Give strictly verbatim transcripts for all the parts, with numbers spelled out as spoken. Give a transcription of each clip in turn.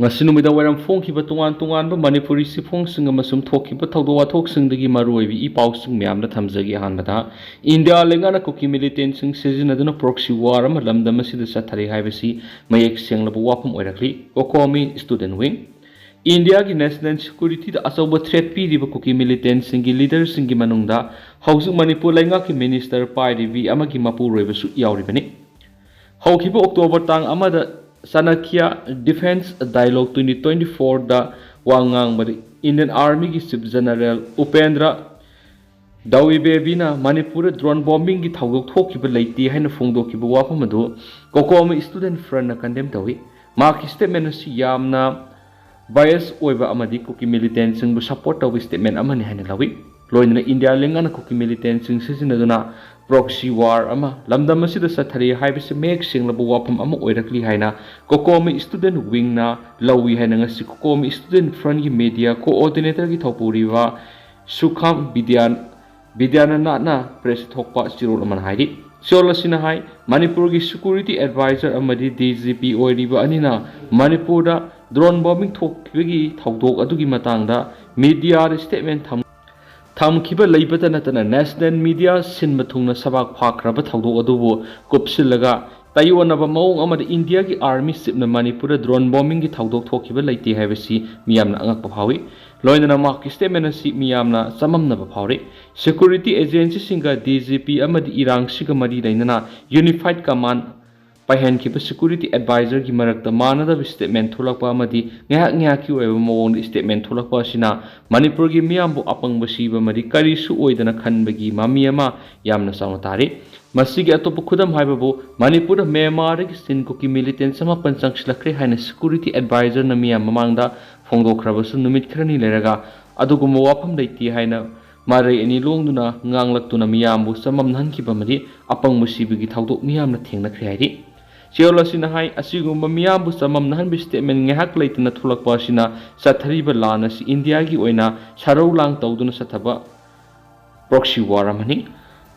ꯉꯁꯤ ꯅꯨꯃꯤꯗꯥꯡ ꯋꯥꯏꯔꯝ ꯐꯣꯡꯈꯤꯕ ꯇꯣꯉꯥꯟ ꯇꯣꯉꯥꯟꯕ ꯃꯅꯤꯄꯨꯔꯤ ꯆꯦꯐꯣꯡꯁꯤꯡ ꯑꯃꯁꯨꯡ ꯊꯣꯛꯈꯤꯕ ꯊꯧꯗꯣꯛ ꯋꯥꯊꯣꯛꯁꯤꯡꯗꯒꯤ ꯃꯔꯨꯑꯣꯏꯕ ꯏ ꯄꯥꯎꯁꯤꯡ ꯃꯌꯥꯝꯗ ꯊꯝꯖꯒꯦ꯫ ꯑꯍꯥꯟꯕꯗ, ꯏꯟꯗꯤꯌꯥ ꯂꯩꯉꯥꯛꯅ ꯀꯨꯀꯤ ꯃꯤꯂꯤꯇꯦꯟꯁꯤꯡ ꯁꯤꯖꯤꯟꯅꯗꯨꯅ ꯄ꯭ꯔꯣꯛꯁꯤ ꯋꯥꯔ ꯑꯃ ꯂꯝꯗꯝ ꯑꯁꯤꯗ ꯆꯠꯊꯔꯤ ꯍꯥꯏꯕꯁꯤ ꯃꯌꯦꯛ ꯁꯦꯡꯂꯕ ꯋꯥꯐꯝ ꯑꯣꯏꯔꯛꯂꯤ꯫ ꯀꯣꯀꯣꯃꯤ ꯁ꯭ꯇꯨꯗꯦꯟꯠ ꯋꯤꯡ꯫ ꯏꯟꯗꯤꯌꯥꯒꯤ ꯅꯦꯁꯅꯦꯜ ꯁꯦꯀ꯭ꯌꯨꯔꯤꯇꯤꯗ ꯑꯆꯧꯕ ꯊ꯭ꯔꯦꯠ ꯄꯤꯔꯤꯕ ꯀꯨꯀꯤ ꯃꯤꯂꯤꯇꯦꯟꯁꯤꯡꯒꯤ ꯂꯤꯗꯔꯁꯤꯡꯒꯤ ꯃꯅꯨꯡꯗ ꯍꯧꯖꯤꯛ ꯃꯅꯤꯄꯨꯔ ꯂꯩꯉꯥꯛꯀꯤ ꯃꯤꯅꯤꯁꯇꯔ ꯄꯥꯏꯔꯤꯕꯤ ꯑꯃꯒꯤ ꯃꯄꯨꯔꯣꯏꯕꯁꯨ ꯌꯥꯎꯔꯤꯕꯅꯤ꯫ ꯍꯧꯈꯤꯕ ꯑꯣꯛꯇꯣꯕꯔ ꯇꯥꯡ ꯑꯃꯗ ꯆꯥꯅꯀ꯭ꯌ ꯗꯤꯐꯦꯟꯁ ꯗꯥꯏꯂꯣꯒ ꯇ꯭ꯋꯦꯟꯇꯤ ꯇ꯭ꯋꯦꯟꯇꯤ ꯐꯣꯔꯗ ꯋꯥ ꯉꯥꯡꯕꯗ ꯏꯟꯗꯤꯌꯟ ꯑꯥꯔꯃꯤꯒꯤ ꯆꯤꯐ ꯖꯦꯅꯔꯦꯜ ꯎꯄꯦꯟꯗ꯭ꯔ ꯗꯋꯤꯕꯦꯕꯤꯅ ꯃꯅꯤꯄꯨꯔꯗ ꯗ꯭ꯔꯣꯟ ꯕꯣꯝꯕꯤꯡꯒꯤ ꯊꯧꯗꯣꯛ ꯊꯣꯛꯈꯤꯕ ꯂꯩꯇꯦ ꯍꯥꯏꯅ ꯐꯣꯡꯗꯣꯛꯈꯤꯕ ꯋꯥꯐꯝ ꯑꯗꯨ ꯀꯣꯀꯣꯃꯤ ꯁ꯭ꯇꯨꯗꯦꯟꯠ ꯐ꯭ꯔꯟꯠꯅ ꯀꯟꯗꯦꯝ ꯇꯧꯏ꯫ ꯃꯍꯥꯛꯀꯤ ꯁ꯭ꯇꯦꯠꯃꯦꯟꯠ ꯑꯁꯤ ꯌꯥꯝꯅ ꯕꯥꯏꯁ ꯑꯣꯏꯕ ꯑꯃꯗꯤ ꯀꯨꯀꯤ ꯃꯤꯂꯤꯇꯦꯟꯠꯁꯤꯡꯕꯨ ꯁꯄꯣꯔꯠ ꯇꯧꯕ ꯁ꯭ꯇꯦꯠꯃꯦꯟꯠ ꯑꯃꯅꯤ ꯍꯥꯏꯅ ꯂꯧꯏ꯫ ꯂꯣꯏꯅꯅ ꯏꯟꯗꯤꯌꯥ ꯂꯩꯉꯥꯛꯅ ꯀꯨꯀꯤ ꯃꯤꯂꯤꯇꯦꯟꯠꯁꯤꯡ ꯁꯤꯖꯤꯟꯅꯗꯨꯅ ꯄ꯭ꯔꯣꯛꯁꯤ ꯋꯥꯔ ꯑꯃ ꯂꯝꯗꯝ ꯑꯁꯤꯗ ꯆꯠꯊꯔꯤ ꯍꯥꯏꯕꯁꯤ ꯃꯌꯦꯛ ꯁꯦꯡꯂꯕ ꯋꯥꯐꯝ ꯑꯃ ꯑꯣꯏꯔꯛꯂꯤ ꯍꯥꯏꯅ ꯀꯣꯀꯣꯃꯤ ꯁ꯭ꯇꯨꯗꯦꯟꯠ ꯋꯤꯡꯅ ꯂꯧꯏ ꯍꯥꯏꯅ ꯉꯁꯤ ꯀꯣꯀꯣꯃꯤ ꯁ꯭ꯇꯨꯗꯦꯟꯠ ꯐ꯭ꯔꯟꯠꯀꯤ ꯃꯤꯗꯤꯌꯥ ꯀꯣꯑꯣꯔꯗꯤꯅꯦꯇꯔꯒꯤ ꯊꯧꯄꯨꯔꯤꯕ ꯁꯨꯈꯥꯝ ꯕꯤꯗ꯭ꯌꯥ ꯕꯤꯗ꯭ꯌꯥꯅꯟꯗꯅ ꯄ꯭ꯔꯦꯁꯇ ꯊꯣꯛꯄ ꯆꯦꯔꯣꯜ ꯑꯃꯅ ꯍꯥꯏꯔꯤ꯫ ꯆꯦꯔꯣꯜ ꯑꯁꯤꯅ ꯍꯥꯏ, ꯃꯅꯤꯄꯨꯔꯒꯤ ꯁꯦꯀ꯭ꯌꯨꯔꯤꯇꯤ ꯑꯦꯗꯚꯥꯏꯖꯔ ꯑꯃꯗꯤ ꯗꯤ ꯖꯤ ꯄꯤ ꯑꯣꯏꯔꯤꯕ ꯑꯅꯤꯅ ꯃꯅꯤꯄꯨꯔꯗ ꯗ꯭ꯔꯣꯟ ꯕꯣꯝꯕꯤꯡ ꯊꯣꯛꯈꯤꯕꯒꯤ ꯊꯧꯗꯣꯛ ꯑꯗꯨꯒꯤ ꯃꯇꯥꯡꯗ ꯃꯤꯗꯤꯌꯥꯗ ꯁ꯭ꯇꯦꯠꯃꯦꯟꯠ ꯊꯝ-, ꯊꯝꯈꯤꯕ ꯂꯩꯕꯇ ꯅꯠꯇꯅ ꯅꯦꯁꯅꯦꯜ ꯃꯤꯗꯤꯌꯥ ꯁꯤꯟꯕ ꯊꯨꯡꯅ ꯁꯕꯥꯛ ꯐꯥꯈ꯭ꯔꯕ ꯊꯧꯗꯣꯛ ꯑꯗꯨꯕꯨ ꯀꯨꯞꯁꯤꯜꯂꯒ ꯇꯥꯏꯑꯣꯟꯅꯕ ꯃꯑꯣꯡ ꯑꯃꯗ ꯏꯟꯗꯤꯌꯥꯒꯤ ꯑꯥꯔꯃꯤ ꯆꯤꯐꯅ ꯃꯅꯤꯄꯨꯔꯗ ꯗ꯭ꯔꯣꯟ ꯕꯣꯝꯕꯤꯡꯒꯤ ꯊꯧꯗꯣꯛ ꯊꯣꯛꯈꯤꯕ ꯂꯩꯇꯦ ꯍꯥꯏꯕꯁꯤ ꯃꯤꯌꯥꯝꯅ ꯑꯉꯛꯄ ꯐꯥꯎꯏ꯫ ꯂꯣꯏꯅꯅ ꯃꯍꯥꯛꯀꯤ ꯁ꯭ꯇꯦꯠꯃꯦꯟꯠ ꯑꯁꯤ ꯃꯤꯌꯥꯝꯅ ꯆꯃꯝꯅꯕ ꯐꯥꯎꯔꯤ꯫ ꯁꯦꯀ꯭ꯌꯨꯔꯤꯇꯤ ꯑꯦꯖꯦꯟꯁꯤꯁꯤꯡꯒ ꯗꯤ ꯖꯤ ꯄꯤ ꯑꯃꯗꯤ ꯏꯔꯥꯡꯁꯤꯒ ꯃꯔꯤ ꯂꯩꯅꯅ ꯌꯨꯅꯤꯐꯥꯏꯗ ꯀꯃꯥꯟꯗ ꯄꯥꯏꯍꯟꯈꯤꯕ ꯁꯦꯀ꯭ꯌꯨꯔꯤꯇꯤ ꯑꯦꯗꯚꯥꯏꯖꯔꯒꯤ ꯃꯔꯛꯇ ꯃꯥꯟꯅꯗꯕ ꯁ꯭ꯇꯦꯠꯃꯦꯟꯠ ꯊꯣꯛꯂꯛꯄ ꯑꯃꯗꯤ ꯉꯥꯏꯍꯥꯛ ꯉꯥꯏꯍꯥꯛꯀꯤ ꯑꯣꯏꯕ ꯃꯑꯣꯡꯗ ꯁ꯭ꯇꯦꯠꯃꯦꯟꯠ ꯊꯣꯛꯂꯛꯄ ꯑꯁꯤꯅ ꯃꯅꯤꯄꯨꯔꯒꯤ ꯃꯤꯌꯥꯝꯕꯨ ꯑꯄꯪꯕ ꯁꯤꯕ ꯑꯃꯗꯤ ꯀꯔꯤꯁꯨ ꯑꯣꯏꯗꯅ ꯈꯟꯕꯒꯤ ꯃꯃꯤ ꯑꯃ ꯌꯥꯝꯅ ꯆꯥꯎꯅ ꯇꯥꯔꯤ꯫ ꯃꯁꯤꯒꯤ ꯑꯇꯣꯞꯄ ꯈꯨꯗꯝ ꯍꯥꯏꯕꯕꯨ ꯃꯅꯤꯄꯨꯔꯗ ꯃ꯭ꯌꯥꯟꯃꯥꯔꯗꯒꯤ ꯆꯤꯟ ꯀꯨꯀꯤ ꯃꯤꯂꯤꯇꯦꯟꯠ ꯆꯃꯥꯄꯟ ꯆꯪꯁꯤꯜꯂꯛꯈ꯭ꯔꯦ ꯍꯥꯏꯅ ꯁꯦꯀ꯭ꯌꯨꯔꯤꯇꯤ ꯑꯦꯗꯚꯥꯏꯖꯔꯅ ꯃꯤꯌꯥꯝ ꯃꯃꯥꯡꯗ ꯐꯣꯡꯗꯣꯛꯈ꯭ꯔꯕꯁꯨ ꯅꯨꯃꯤꯠ ꯈꯔꯅꯤ ꯂꯩꯔꯒ ꯑꯗꯨꯒꯨꯝꯕ ꯋꯥꯐꯝ ꯂꯩꯇꯦ ꯍꯥꯏꯅ ꯃꯔꯩ ꯑꯅꯤ ꯂꯣꯡꯗꯨꯅ ꯉꯥꯡꯂꯛꯇꯨꯅ ꯃꯤꯌꯥꯝꯕꯨ ꯆꯃꯝꯅꯍꯟꯈꯤꯕ ꯑꯃꯗꯤ ꯑꯄꯪꯕ ꯁꯤꯕꯒꯤ ꯊꯧꯗꯣꯛ ꯃꯤꯌꯥꯝꯅ ꯊꯦꯡꯅꯈ꯭ꯔꯦ ꯍꯥꯏꯔꯤ꯫ ꯆꯦꯔꯣꯜ ꯑꯁꯤꯅ ꯍꯥꯏ, ꯑꯁꯤꯒꯨꯝꯕ ꯃꯤꯌꯥꯝꯕꯨ ꯆꯃꯝꯅꯍꯟꯕ ꯁ꯭ꯇꯦꯠꯃꯦꯟꯠ ꯉꯥꯏꯍꯥꯛ ꯂꯩꯇꯅ ꯊꯣꯛꯂꯛꯄ ꯑꯁꯤꯅ ꯆꯠꯊꯔꯤꯕ ꯂꯥꯟ ꯑꯁꯤ ꯏꯟꯗꯤꯌꯥꯒꯤ ꯑꯣꯏꯅ ꯁꯔꯧ ꯂꯥꯡ ꯇꯧꯗꯨꯅ ꯆꯠꯊꯕ ꯄ꯭ꯔꯣꯛꯁꯤ ꯋꯥꯔ ꯑꯃꯅꯤ꯫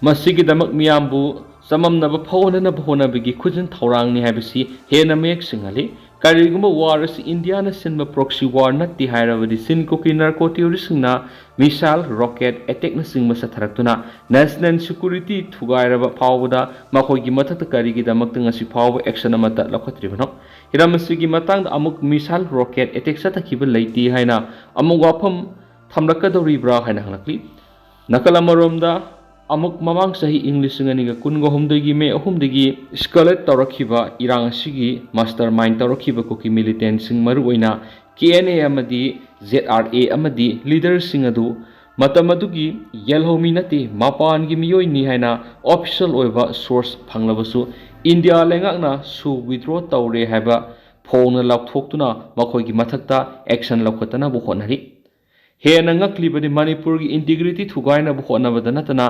ꯃꯁꯤꯒꯤꯗꯃꯛ ꯃꯤꯌꯥꯝꯕꯨ ꯆꯃꯝꯅꯕ ꯐꯥꯎꯍꯟꯅꯕ ꯍꯣꯠꯅꯕꯒꯤ ꯈꯨꯖꯤꯟ ꯊꯧꯔꯥꯡꯅꯤ ꯍꯥꯏꯕꯁꯤ ꯍꯦꯟꯅ ꯃꯌꯦꯛ ꯁꯦꯡꯍꯜꯂꯤ꯫ ꯀꯔꯤꯒꯨꯝꯕ ꯋꯥꯔ ꯑꯁꯤ ꯏꯟꯗꯤꯌꯥꯅ ꯁꯤꯟꯕ ꯄ꯭ꯔꯣꯛꯁꯤ ꯋꯥꯔ ꯅꯠꯇꯦ ꯍꯥꯏꯔꯕꯗꯤ, ꯆꯤꯟ ꯀꯨꯀꯤ narco ꯇꯦꯔꯣꯔꯤꯁꯁꯤꯡꯅ missile, rocket ꯑꯦꯇꯦꯛꯅꯆꯤꯡꯕ ꯆꯠꯊꯔꯛꯇꯨꯅ national security ꯊꯨꯒꯥꯏꯔꯕ ꯐꯥꯎꯕꯗ ꯃꯈꯣꯏꯒꯤ ꯃꯊꯛꯇ ꯀꯔꯤꯒꯤꯗꯃꯛꯇ ꯉꯁꯤ ꯐꯥꯎꯕ ꯑꯦꯛꯁꯟ ꯑꯃꯠꯇ ꯂꯧꯈꯠꯇ꯭ꯔꯤꯕꯅꯣ? ꯍꯤꯔꯝ ꯑꯁꯤꯒꯤ ꯃꯇꯥꯡꯗ ꯑꯃꯨꯛ ꯃꯤꯁꯥꯏꯜ, ꯔꯣꯀꯦꯠ ꯑꯦꯇꯦꯛ ꯆꯠꯊꯈꯤꯕ ꯂꯩꯇꯦ ꯍꯥꯏꯅ ꯑꯃꯨꯛ ꯋꯥꯐꯝ ꯊꯝꯂꯛꯀꯗꯧꯔꯤꯕ꯭ꯔꯥ ꯍꯥꯏꯅ ꯍꯪꯂꯛꯂꯤ꯫ ꯅꯥꯀꯜ ꯑꯃꯔꯣꯝꯗ, ꯑꯃꯨꯛ ꯃꯃꯥꯡ ꯆꯍꯤ ꯏꯪ ꯂꯤꯁꯤꯡ ꯑꯅꯤꯒ ꯀꯨꯟꯒ ꯍꯨꯝꯗꯣꯏꯒꯤ ꯃꯦ ꯑꯍꯨꯝꯗꯒꯤ ꯏꯁꯀꯦꯂꯦꯠ ꯇꯧꯔꯛꯈꯤꯕ ꯏꯔꯥꯡ ꯑꯁꯤꯒꯤ ꯃꯥꯁꯇꯔ ꯃꯥꯏꯟ ꯇꯧꯔꯛꯈꯤꯕ ꯀꯨꯀꯤ ꯃꯤꯂꯤꯇꯦꯟꯁꯤꯡ, ꯃꯔꯨꯑꯣꯏꯅ ꯀꯦ ꯑꯦꯟ ꯑꯦ ꯑꯃꯗꯤ ꯖꯦꯗ ꯑꯥꯔ ꯑꯦ ꯑꯃꯗꯤ ꯂꯤꯗꯔꯁꯤꯡ ꯑꯗꯨ ꯃꯇꯝ ꯑꯗꯨꯒꯤ ꯌꯦꯜꯍꯧꯃꯤ ꯅꯠꯇꯦ, ꯃꯄꯥꯟꯒꯤ ꯃꯤꯑꯣꯏꯅꯤ ꯍꯥꯏꯅ ꯑꯣꯐꯤꯁꯤꯌꯦꯜ ꯑꯣꯏꯕ ꯁꯣꯔꯁ ꯐꯪꯂꯕꯁꯨ, ꯏꯟꯗꯤꯌꯥ ꯂꯩꯉꯥꯛꯅ ꯁꯨ ꯋꯤꯗ꯭ꯔꯣ ꯇꯧꯔꯦ ꯍꯥꯏꯕ ꯐꯣꯡꯅ ꯂꯥꯎꯊꯣꯛꯇꯨꯅ ꯃꯈꯣꯏꯒꯤ ꯃꯊꯛꯇ ꯑꯦꯛꯁꯟ ꯂꯧꯈꯠꯇꯅꯕ ꯍꯣꯠꯅꯔꯤ꯫ ꯍꯦꯟꯅ ꯉꯛꯂꯤꯕꯗꯤ, ꯃꯅꯤꯄꯨꯔꯒꯤ ꯏꯟꯇꯤꯒ꯭ꯔꯤꯇꯤ ꯊꯨꯒꯥꯏꯅꯕ ꯍꯣꯠꯅꯕꯗ ꯅꯠꯇꯅ,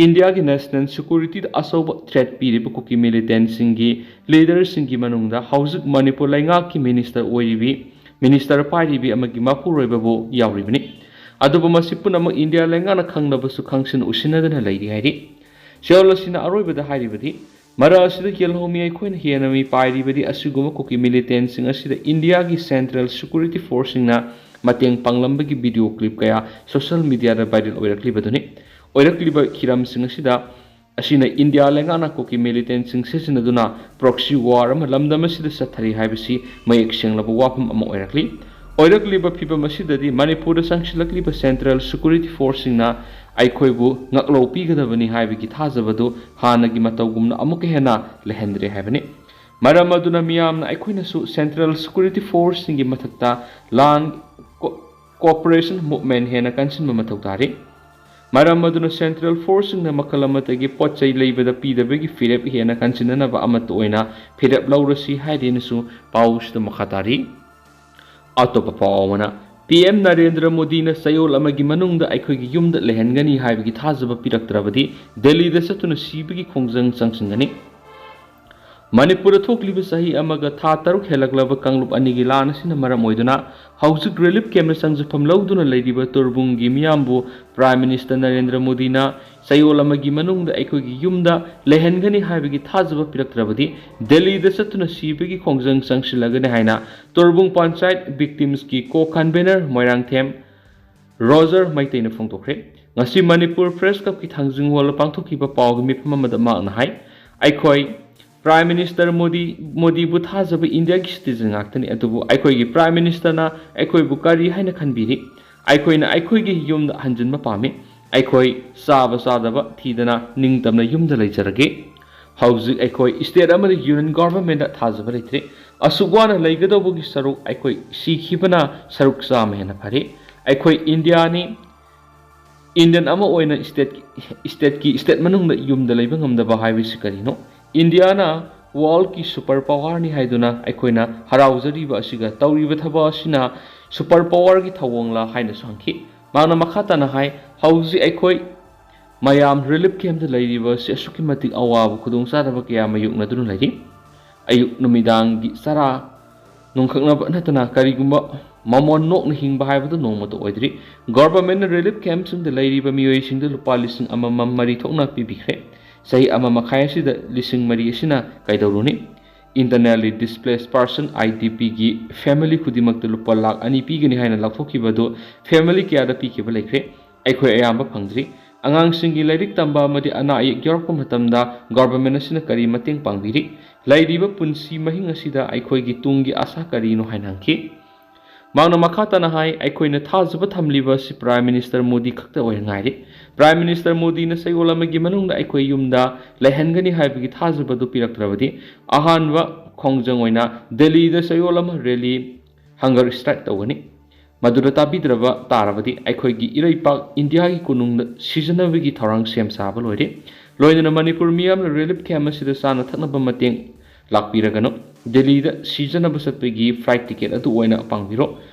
ꯏꯟꯗꯤꯌꯥꯒꯤ ꯅꯦꯁꯅꯦꯜ ꯁꯦꯀ꯭ꯌꯨꯔꯤꯇꯤꯗ ꯑꯆꯧꯕ ꯊ꯭ꯔꯦꯠ ꯄꯤꯔꯤꯕ ꯀꯨꯀꯤ ꯃꯤꯂꯤꯇꯦꯟꯁꯤꯡꯒꯤ ꯂꯤꯗꯔꯁꯤꯡꯒꯤ ꯃꯅꯨꯡꯗ ꯍꯧꯖꯤꯛ ꯃꯅꯤꯄꯨꯔ ꯂꯩꯉꯥꯛꯀꯤ ꯃꯤꯅꯤꯁꯇꯔ ꯑꯣꯏꯔꯤꯕꯤ, ꯃꯤꯅꯤꯁꯇꯔ ꯄꯥꯏꯔꯤꯕꯤ ꯑꯃꯒꯤ ꯃꯄꯨꯔꯣꯏꯕꯕꯨ ꯌꯥꯎꯔꯤꯕꯅꯤ꯫ ꯑꯗꯨꯕꯨ ꯃꯁꯤ ꯄꯨꯝꯅꯃꯛ ꯏꯟꯗꯤꯌꯥ ꯂꯩꯉꯥꯛꯅ ꯈꯪꯂꯕꯁꯨ ꯈꯪꯁꯤꯟ ꯎꯁꯤꯟꯅꯗꯅ ꯂꯩꯔꯤ ꯍꯥꯏꯔꯤ꯫ ꯁꯤꯑꯣꯜ ꯑꯁꯤꯅ ꯑꯔꯣꯏꯕꯗ ꯍꯥꯏꯔꯤꯕꯗꯤ, ꯃꯔꯛ ꯑꯁꯤꯗ ꯌꯦꯜꯍꯧꯃꯤ ꯑꯩꯈꯣꯏꯅ ꯍꯦꯟꯅ ꯃꯤ ꯄꯥꯏꯔꯤꯕꯗꯤ ꯑꯁꯤꯒꯨꯝꯕ ꯀꯨꯀꯤ ꯃꯤꯂꯤꯇꯦꯟꯁꯤꯡ ꯑꯁꯤꯗ ꯏꯟꯗꯤꯌꯥꯒꯤ ꯁꯦꯟꯇ꯭ꯔꯦꯜ ꯁꯦꯀ꯭ꯌꯨꯔꯤꯇꯤ ꯐꯣꯔꯁꯁꯤꯡꯅ ꯃꯇꯦꯡ ꯄꯥꯡꯂꯝꯕꯒꯤ ꯚꯤꯗꯤꯑꯣ ꯀ꯭ꯂꯤꯞ ꯀꯌꯥ ꯁꯣꯁꯤꯌꯦꯜ ꯃꯤꯗꯤꯌꯥꯗ ꯚꯥꯏꯔꯦꯜ ꯑꯣꯏꯔꯛꯂꯤꯕꯗꯨꯅꯤ꯫ ꯑꯣꯏꯔꯛꯂꯤꯕ ꯍꯤꯔꯝꯁꯤꯡ ꯑꯁꯤꯗ ꯑꯁꯤꯅ ꯏꯟꯗꯤꯌꯥ ꯂꯩꯉꯥꯛꯅ ꯀꯨꯀꯤ ꯃꯤꯂꯤꯇꯦꯟꯁꯤꯡ ꯁꯤꯖꯤꯟꯅꯗꯨꯅ ꯄ꯭ꯔꯣꯛꯁꯤ ꯋꯥꯔ ꯑꯃ ꯂꯝꯗꯝ ꯑꯁꯤꯗ ꯆꯠꯊꯔꯤ ꯍꯥꯏꯕꯁꯤ ꯃꯌꯦꯛ ꯁꯦꯡꯂꯕ ꯋꯥꯐꯝ ꯑꯃ ꯑꯣꯏꯔꯛꯂꯤ꯫ ꯑꯣꯏꯔꯛꯂꯤꯕ ꯐꯤꯕꯝ ꯑꯁꯤꯗꯗꯤ ꯃꯅꯤꯄꯨꯔꯗ ꯆꯪꯁꯤꯜꯂꯛꯂꯤꯕ ꯁꯦꯟꯇ꯭ꯔꯦꯜ ꯁꯦꯀ꯭ꯌꯨꯔꯤꯇꯤ ꯐꯣꯔꯁꯁꯤꯡꯅ ꯑꯩꯈꯣꯏꯕꯨ ꯉꯥꯛꯂꯧ ꯄꯤꯒꯗꯕꯅꯤ ꯍꯥꯏꯕꯒꯤ ꯊꯥꯖꯕꯗꯨ ꯍꯥꯟꯅꯒꯤ ꯃꯇꯧꯒꯨꯝꯅ ꯑꯃꯨꯛꯀ ꯍꯦꯟꯅ ꯂꯩꯍꯟꯗ꯭ꯔꯦ ꯍꯥꯏꯕꯅꯤ꯫ ꯃꯔꯝ ꯑꯗꯨꯅ ꯃꯤꯌꯥꯝꯅ ꯑꯩꯈꯣꯏꯅꯁꯨ ꯁꯦꯟꯇ꯭ꯔꯦꯜ ꯁꯦꯀ꯭ꯌꯨꯔꯤꯇꯤ ꯐꯣꯔꯁꯁꯤꯡꯒꯤ ꯃꯊꯛꯇ ꯂꯥꯟ ꯀꯣ-, ꯀꯣꯑꯣꯄꯔꯦꯁꯟ ꯃꯨꯚꯃꯦꯟ ꯍꯦꯟꯅ ꯀꯟꯁꯤꯟꯕ ꯃꯊꯧ ꯇꯥꯔꯤ꯫ ꯃꯔꯝ ꯑꯗꯨꯅ ꯁꯦꯟꯇ꯭ꯔꯦꯜ ꯐꯣꯔꯁꯁꯤꯡꯅ ꯃꯈꯜ ꯑꯃꯠꯇꯒꯤ ꯄꯣꯠ ꯆꯩ ꯂꯩꯕꯗ ꯄꯤꯗꯕꯒꯤ ꯐꯤꯔꯦꯞ ꯍꯦꯟꯅ ꯀꯟꯁꯤꯟꯅꯅꯕ ꯑꯃꯠꯇ ꯑꯣꯏꯅ ꯐꯤꯔꯦꯞ ꯂꯧꯔꯁꯤ ꯍꯥꯏꯔꯦꯅꯁꯨ ꯄꯥꯎꯁꯤꯗ ꯃꯈꯥ ꯇꯥꯔꯤ꯫ ꯑꯇꯣꯞꯄ ꯄꯥꯎ ꯑꯃꯅ, ꯄꯤ ꯑꯦꯝ ꯅꯔꯦꯟꯗ꯭ꯔ ꯃꯣꯗꯤꯅ ꯆꯌꯣꯜ ꯑꯃꯒꯤ ꯃꯅꯨꯡꯗ ꯑꯩꯈꯣꯏꯒꯤ ꯌꯨꯝꯗ ꯂꯩꯍꯟꯒꯅꯤ ꯍꯥꯏꯕꯒꯤ ꯊꯥꯖꯕ ꯄꯤꯔꯛꯇ꯭ꯔꯕꯗꯤ ꯗꯦꯜꯂꯤꯗ ꯆꯠꯇꯨꯅ ꯁꯤꯕꯒꯤ ꯈꯣꯡꯖꯪ ꯆꯪꯁꯤꯟꯒꯅꯤ꯫ ꯃꯅꯤꯄꯨꯔꯗ ꯊꯣꯛꯂꯤꯕ ꯆꯍꯤ ꯑꯃꯒ ꯊꯥ ꯇꯔꯨꯛ ꯍꯦꯜꯂꯛꯂꯕ ꯀꯥꯡꯂꯨꯞ ꯑꯅꯤꯒꯤ ꯂꯥꯟ ꯑꯁꯤꯅ ꯃꯔꯝ ꯑꯣꯏꯗꯨꯅ ꯍꯧꯖꯤꯛ ꯔꯤꯂꯤꯐ ꯀꯦꯝꯞꯇ ꯆꯪꯖꯐꯝ ꯂꯧꯗꯨꯅ ꯂꯩꯔꯤꯕ ꯇꯣꯔꯕꯨꯡꯒꯤ ꯃꯤꯌꯥꯝꯕꯨ ꯄ꯭ꯔꯥꯏꯝ ꯃꯤꯅꯤꯁꯇꯔ ꯅꯔꯦꯟꯗ꯭ꯔ ꯃꯣꯗꯤꯅ ꯆꯌꯣꯜ ꯑꯃꯒꯤ ꯃꯅꯨꯡꯗ ꯑꯩꯈꯣꯏꯒꯤ ꯌꯨꯝꯗ ꯂꯩꯍꯟꯒꯅꯤ ꯍꯥꯏꯕꯒꯤ ꯊꯥꯖꯕ ꯄꯤꯔꯛꯇ꯭ꯔꯕꯗꯤ ꯗꯦꯜꯂꯤꯗ ꯆꯠꯇꯨꯅ ꯁꯤꯕꯒꯤ ꯈꯣꯡꯖꯪ ꯆꯪꯁꯤꯜꯂꯒꯅꯤ ꯍꯥꯏꯅ ꯇꯣꯔꯕꯨꯡ ꯄꯟꯆꯥꯌꯠ ꯚꯤꯛꯇꯤꯝꯁꯀꯤ ꯀꯣ ꯀꯟꯚꯦꯅꯔ ꯃꯣꯏꯔꯥꯡꯊꯦꯝ ꯔꯣꯖꯔ ꯃꯩꯇꯩꯅ ꯐꯣꯡꯗꯣꯛꯈ꯭ꯔꯦ꯫ ꯉꯁꯤ ꯃꯅꯤꯄꯨꯔ ꯄ꯭ꯔꯦꯁ ꯀ꯭ꯂꯕꯀꯤ ꯊꯥꯡꯖꯤꯡ ꯍꯣꯜꯗ ꯄꯥꯡꯊꯣꯛꯈꯤꯕ ꯄꯥꯎꯒꯤ ꯃꯤꯐꯝ ꯑꯃꯗ ꯃꯍꯥꯛꯅ ꯍꯥꯏ, ꯑꯩꯈꯣꯏ ꯄ꯭ꯔꯥꯏꯝ ꯃꯤꯅꯤꯁꯇꯔ ꯃꯣꯗꯤ, ꯃꯣꯗꯤꯕꯨ ꯊꯥꯖꯕ ꯏꯟꯗꯤꯌꯥꯒꯤ ꯁꯤꯇꯤꯖꯟ ꯉꯥꯛꯇꯅꯤ, ꯑꯗꯨꯕꯨ ꯑꯩꯈꯣꯏꯒꯤ ꯄ꯭ꯔꯥꯏꯝ ꯃꯤꯅꯤꯁꯇꯔꯅ ꯑꯩꯈꯣꯏꯕꯨ ꯀꯔꯤ ꯍꯥꯏꯅ ꯈꯟꯕꯤꯔꯤ? ꯑꯩꯈꯣꯏꯅ ꯑꯩꯈꯣꯏꯒꯤ ꯌꯨꯝꯗ ꯍꯟꯖꯤꯟꯕ ꯄꯥꯝꯃꯤ꯫ ꯑꯩꯈꯣꯏ ꯆꯥꯕ ꯆꯥꯗꯕ ꯊꯤꯗꯅ ꯅꯤꯡꯇꯝꯅ ꯌꯨꯝꯗ ꯂꯩꯖꯔꯒꯦ꯫ ꯍꯧꯖꯤꯛ ꯑꯩꯈꯣꯏ ꯁ꯭ꯇꯦꯠ ꯑꯃꯗꯤ ꯌꯨꯅꯤꯌꯟ ꯒꯣꯚꯔꯟꯃꯦꯟꯗ ꯊꯥꯖꯕ ꯂꯩꯇ꯭ꯔꯦ꯫ ꯑꯁꯨꯛ ꯋꯥꯅ ꯂꯩꯒꯗꯧꯕꯒꯤ ꯁꯔꯨꯛ ꯑꯩꯈꯣꯏ ꯁꯤꯈꯤꯕꯅ ꯁꯔꯨꯛ ꯆꯥꯝꯃ ꯍꯦꯟꯅ ꯐꯔꯦ꯫ ꯑꯩꯈꯣꯏ ꯏꯟꯗꯤꯌꯥꯅꯤ, ꯏꯟꯗꯤꯌꯟ ꯑꯃ ꯑꯣꯏꯅ ꯁ꯭ꯇꯦꯠ, ꯁ꯭ꯇꯦꯠꯀꯤ, ꯁ꯭ꯇꯦꯠ ꯃꯅꯨꯡꯗ ꯌꯨꯝꯗ ꯂꯩꯕ ꯉꯝꯗꯕ ꯍꯥꯏꯕꯁꯤ ꯀꯔꯤꯅꯣ? ꯏꯟꯗꯤꯌꯥꯅ ꯋꯥꯔꯜꯗꯀꯤ ꯁꯨꯄꯔ ꯄꯥꯋꯔꯅꯤ ꯍꯥꯏꯗꯨꯅ ꯑꯩꯈꯣꯏꯅ ꯍꯔꯥꯎꯖꯔꯤꯕ ꯑꯁꯤꯒ ꯇꯧꯔꯤꯕ ꯊꯕꯛ ꯑꯁꯤꯅ ꯁꯨꯄꯔ ꯄꯥꯋꯔꯒꯤ ꯊꯧꯑꯣꯡꯂꯥ ꯍꯥꯏꯅꯁꯨ ꯍꯪꯈꯤ꯫ ꯃꯍꯥꯛꯅ ꯃꯈꯥ ꯇꯥꯅ ꯍꯥꯏ, ꯍꯧꯖꯤꯛ ꯑꯩꯈꯣꯏ ꯃꯌꯥꯝ ꯔꯤꯂꯤꯐ ꯀꯦꯝꯞꯇ ꯂꯩꯔꯤꯕ ꯑꯁꯤ ꯑꯁꯨꯛꯀꯤ ꯃꯇꯤꯛ ꯑꯋꯥꯕ ꯈꯨꯗꯣꯡꯆꯥꯗꯕ ꯀꯌꯥ ꯃꯥꯌꯣꯛꯅꯗꯨꯅ ꯂꯩꯔꯤ꯫ ꯑꯌꯨꯛ ꯅꯨꯃꯤꯗꯥꯡꯒꯤ ꯆꯔꯥ ꯅꯨꯡꯈꯛꯅꯕ ꯅꯠꯇꯅ ꯀꯔꯤꯒꯨꯝꯕ ꯃꯃꯣꯟ ꯅꯣꯛꯅ ꯍꯤꯡꯕ ꯍꯥꯏꯕꯗꯨ ꯅꯣꯡꯃꯇ ꯑꯣꯏꯗ꯭ꯔꯤ꯫ ꯒꯣꯚꯔꯟꯃꯦꯟꯠꯅ ꯔꯤꯂꯤꯐ ꯀꯦꯝꯞꯁꯤꯡꯗ ꯂꯩꯔꯤꯕ ꯃꯤꯑꯣꯏꯁꯤꯡꯗ ꯂꯨꯄꯥ ꯂꯤꯁꯤꯡ ꯑꯃꯃꯝ ꯃꯔꯤ ꯊꯣꯛꯅ ꯄꯤꯕꯤꯈ꯭ꯔꯦ꯫ ꯆꯍꯤ ꯑꯃ ꯃꯈꯥꯏ ꯑꯁꯤꯗ ꯂꯤꯁꯤꯡ ꯃꯔꯤ ꯑꯁꯤꯅ ꯀꯩꯗꯧꯔꯨꯅꯤ? Internally Displaced Person, IDPꯒꯤ ꯐꯦꯃꯤꯂꯤ ꯈꯨꯗꯤꯡꯃꯛꯇ ꯂꯨꯄꯥ ꯂꯥꯈ ꯑꯅꯤ ꯄꯤꯒꯅꯤ ꯍꯥꯏꯅ ꯂꯥꯎꯊꯣꯛꯈꯤꯕ ꯑꯗꯨ ꯐꯦꯃꯤꯂꯤ ꯀꯌꯥꯗ ꯄꯤꯈꯤꯕ ꯂꯩꯈ꯭ꯔꯦ? ꯑꯩꯈꯣꯏ ꯑꯌꯥꯝꯕ ꯐꯪꯗ꯭ꯔꯤ꯫ ꯑꯉꯥꯡꯁꯤꯡꯒꯤ ꯂꯥꯏꯔꯤꯛ ꯇꯝꯕ ꯑꯃꯗꯤ ꯑꯅꯥ ꯑꯌꯦꯛ ꯌꯥꯎꯔꯛꯄ ꯃꯇꯝꯗ ꯒꯣꯚꯔꯟꯃꯦꯟꯠ ꯑꯁꯤꯅ ꯀꯔꯤ ꯃꯇꯦꯡ ꯄꯥꯡꯕꯤꯔꯤ? ꯂꯩꯔꯤꯕ ꯄꯨꯟꯁꯤ ꯃꯍꯤꯡ ꯑꯁꯤꯗ ꯑꯩꯈꯣꯏꯒꯤ ꯇꯨꯡꯒꯤ ꯑꯥꯁꯥ ꯀꯔꯤꯅꯣ ꯍꯥꯏꯅ ꯍꯪꯈꯤ꯫ ꯃꯍꯥꯛꯅ ꯃꯈꯥ ꯇꯥꯅ ꯍꯥꯏ, ꯑꯩꯈꯣꯏꯅ ꯊꯥꯖꯕ ꯊꯝꯂꯤꯕ ꯑꯁꯤ ꯄ꯭ꯔꯥꯏꯝ ꯃꯤꯅꯤꯁꯇꯔ ꯃꯣꯗꯤ ꯈꯛꯇ ꯑꯣꯏꯅ ꯉꯥꯏꯔꯤ꯫ ꯄ꯭ꯔꯥꯏꯝ ꯃꯤꯅꯤꯁꯇꯔ ꯃꯣꯗꯤꯅ ꯆꯌꯣꯜ ꯑꯃꯒꯤ ꯃꯅꯨꯡꯗ ꯑꯩꯈꯣꯏ ꯌꯨꯝꯗ ꯂꯩꯍꯟꯒꯅꯤ ꯍꯥꯏꯕꯒꯤ ꯊꯥꯖꯕꯗꯨ ꯄꯤꯔꯛꯇ꯭ꯔꯕꯗꯤ ꯑꯍꯥꯟꯕ ꯈꯣꯡꯖꯪ ꯑꯣꯏꯅ ꯗꯦꯜꯂꯤꯗ ꯆꯌꯣꯜ ꯑꯃ ꯔꯦꯂꯤ, ꯍꯪꯒꯔ ꯁ꯭ꯇ꯭ꯔꯥꯏꯛ ꯇꯧꯒꯅꯤ꯫ ꯃꯗꯨꯗ ꯇꯥꯕꯤꯗ꯭ꯔꯕ ꯇꯥꯔꯕꯗꯤ ꯑꯩꯈꯣꯏꯒꯤ ꯏꯔꯩꯄꯥꯛ ꯏꯟꯗꯤꯌꯥꯒꯤ ꯀꯣꯅꯨꯡꯗ ꯁꯤꯖꯅꯕꯒꯤ ꯊꯧꯔꯥꯡ ꯁꯦꯝ ꯁꯥꯕ ꯂꯣꯏꯔꯦ꯫ ꯂꯣꯏꯅꯅ ꯃꯅꯤꯄꯨꯔ ꯃꯤꯌꯥꯝꯅ ꯔꯤꯂꯤꯐ ꯀꯦꯝꯞ ꯑꯁꯤꯗ ꯆꯥꯅ ꯊꯛꯅꯕ ꯃꯇꯦꯡ ꯂꯥꯛꯄꯤꯔꯒꯅꯨ꯫ ꯗꯦꯜꯂꯤꯗ ꯁꯤꯖꯅꯕ ꯆꯠꯄꯒꯤ ꯐ꯭ꯂꯥꯏꯠ ꯇꯤꯀꯦꯠ ꯑꯗꯨ ꯑꯣꯏꯅ ꯄꯥꯡꯕꯤꯔꯣ꯫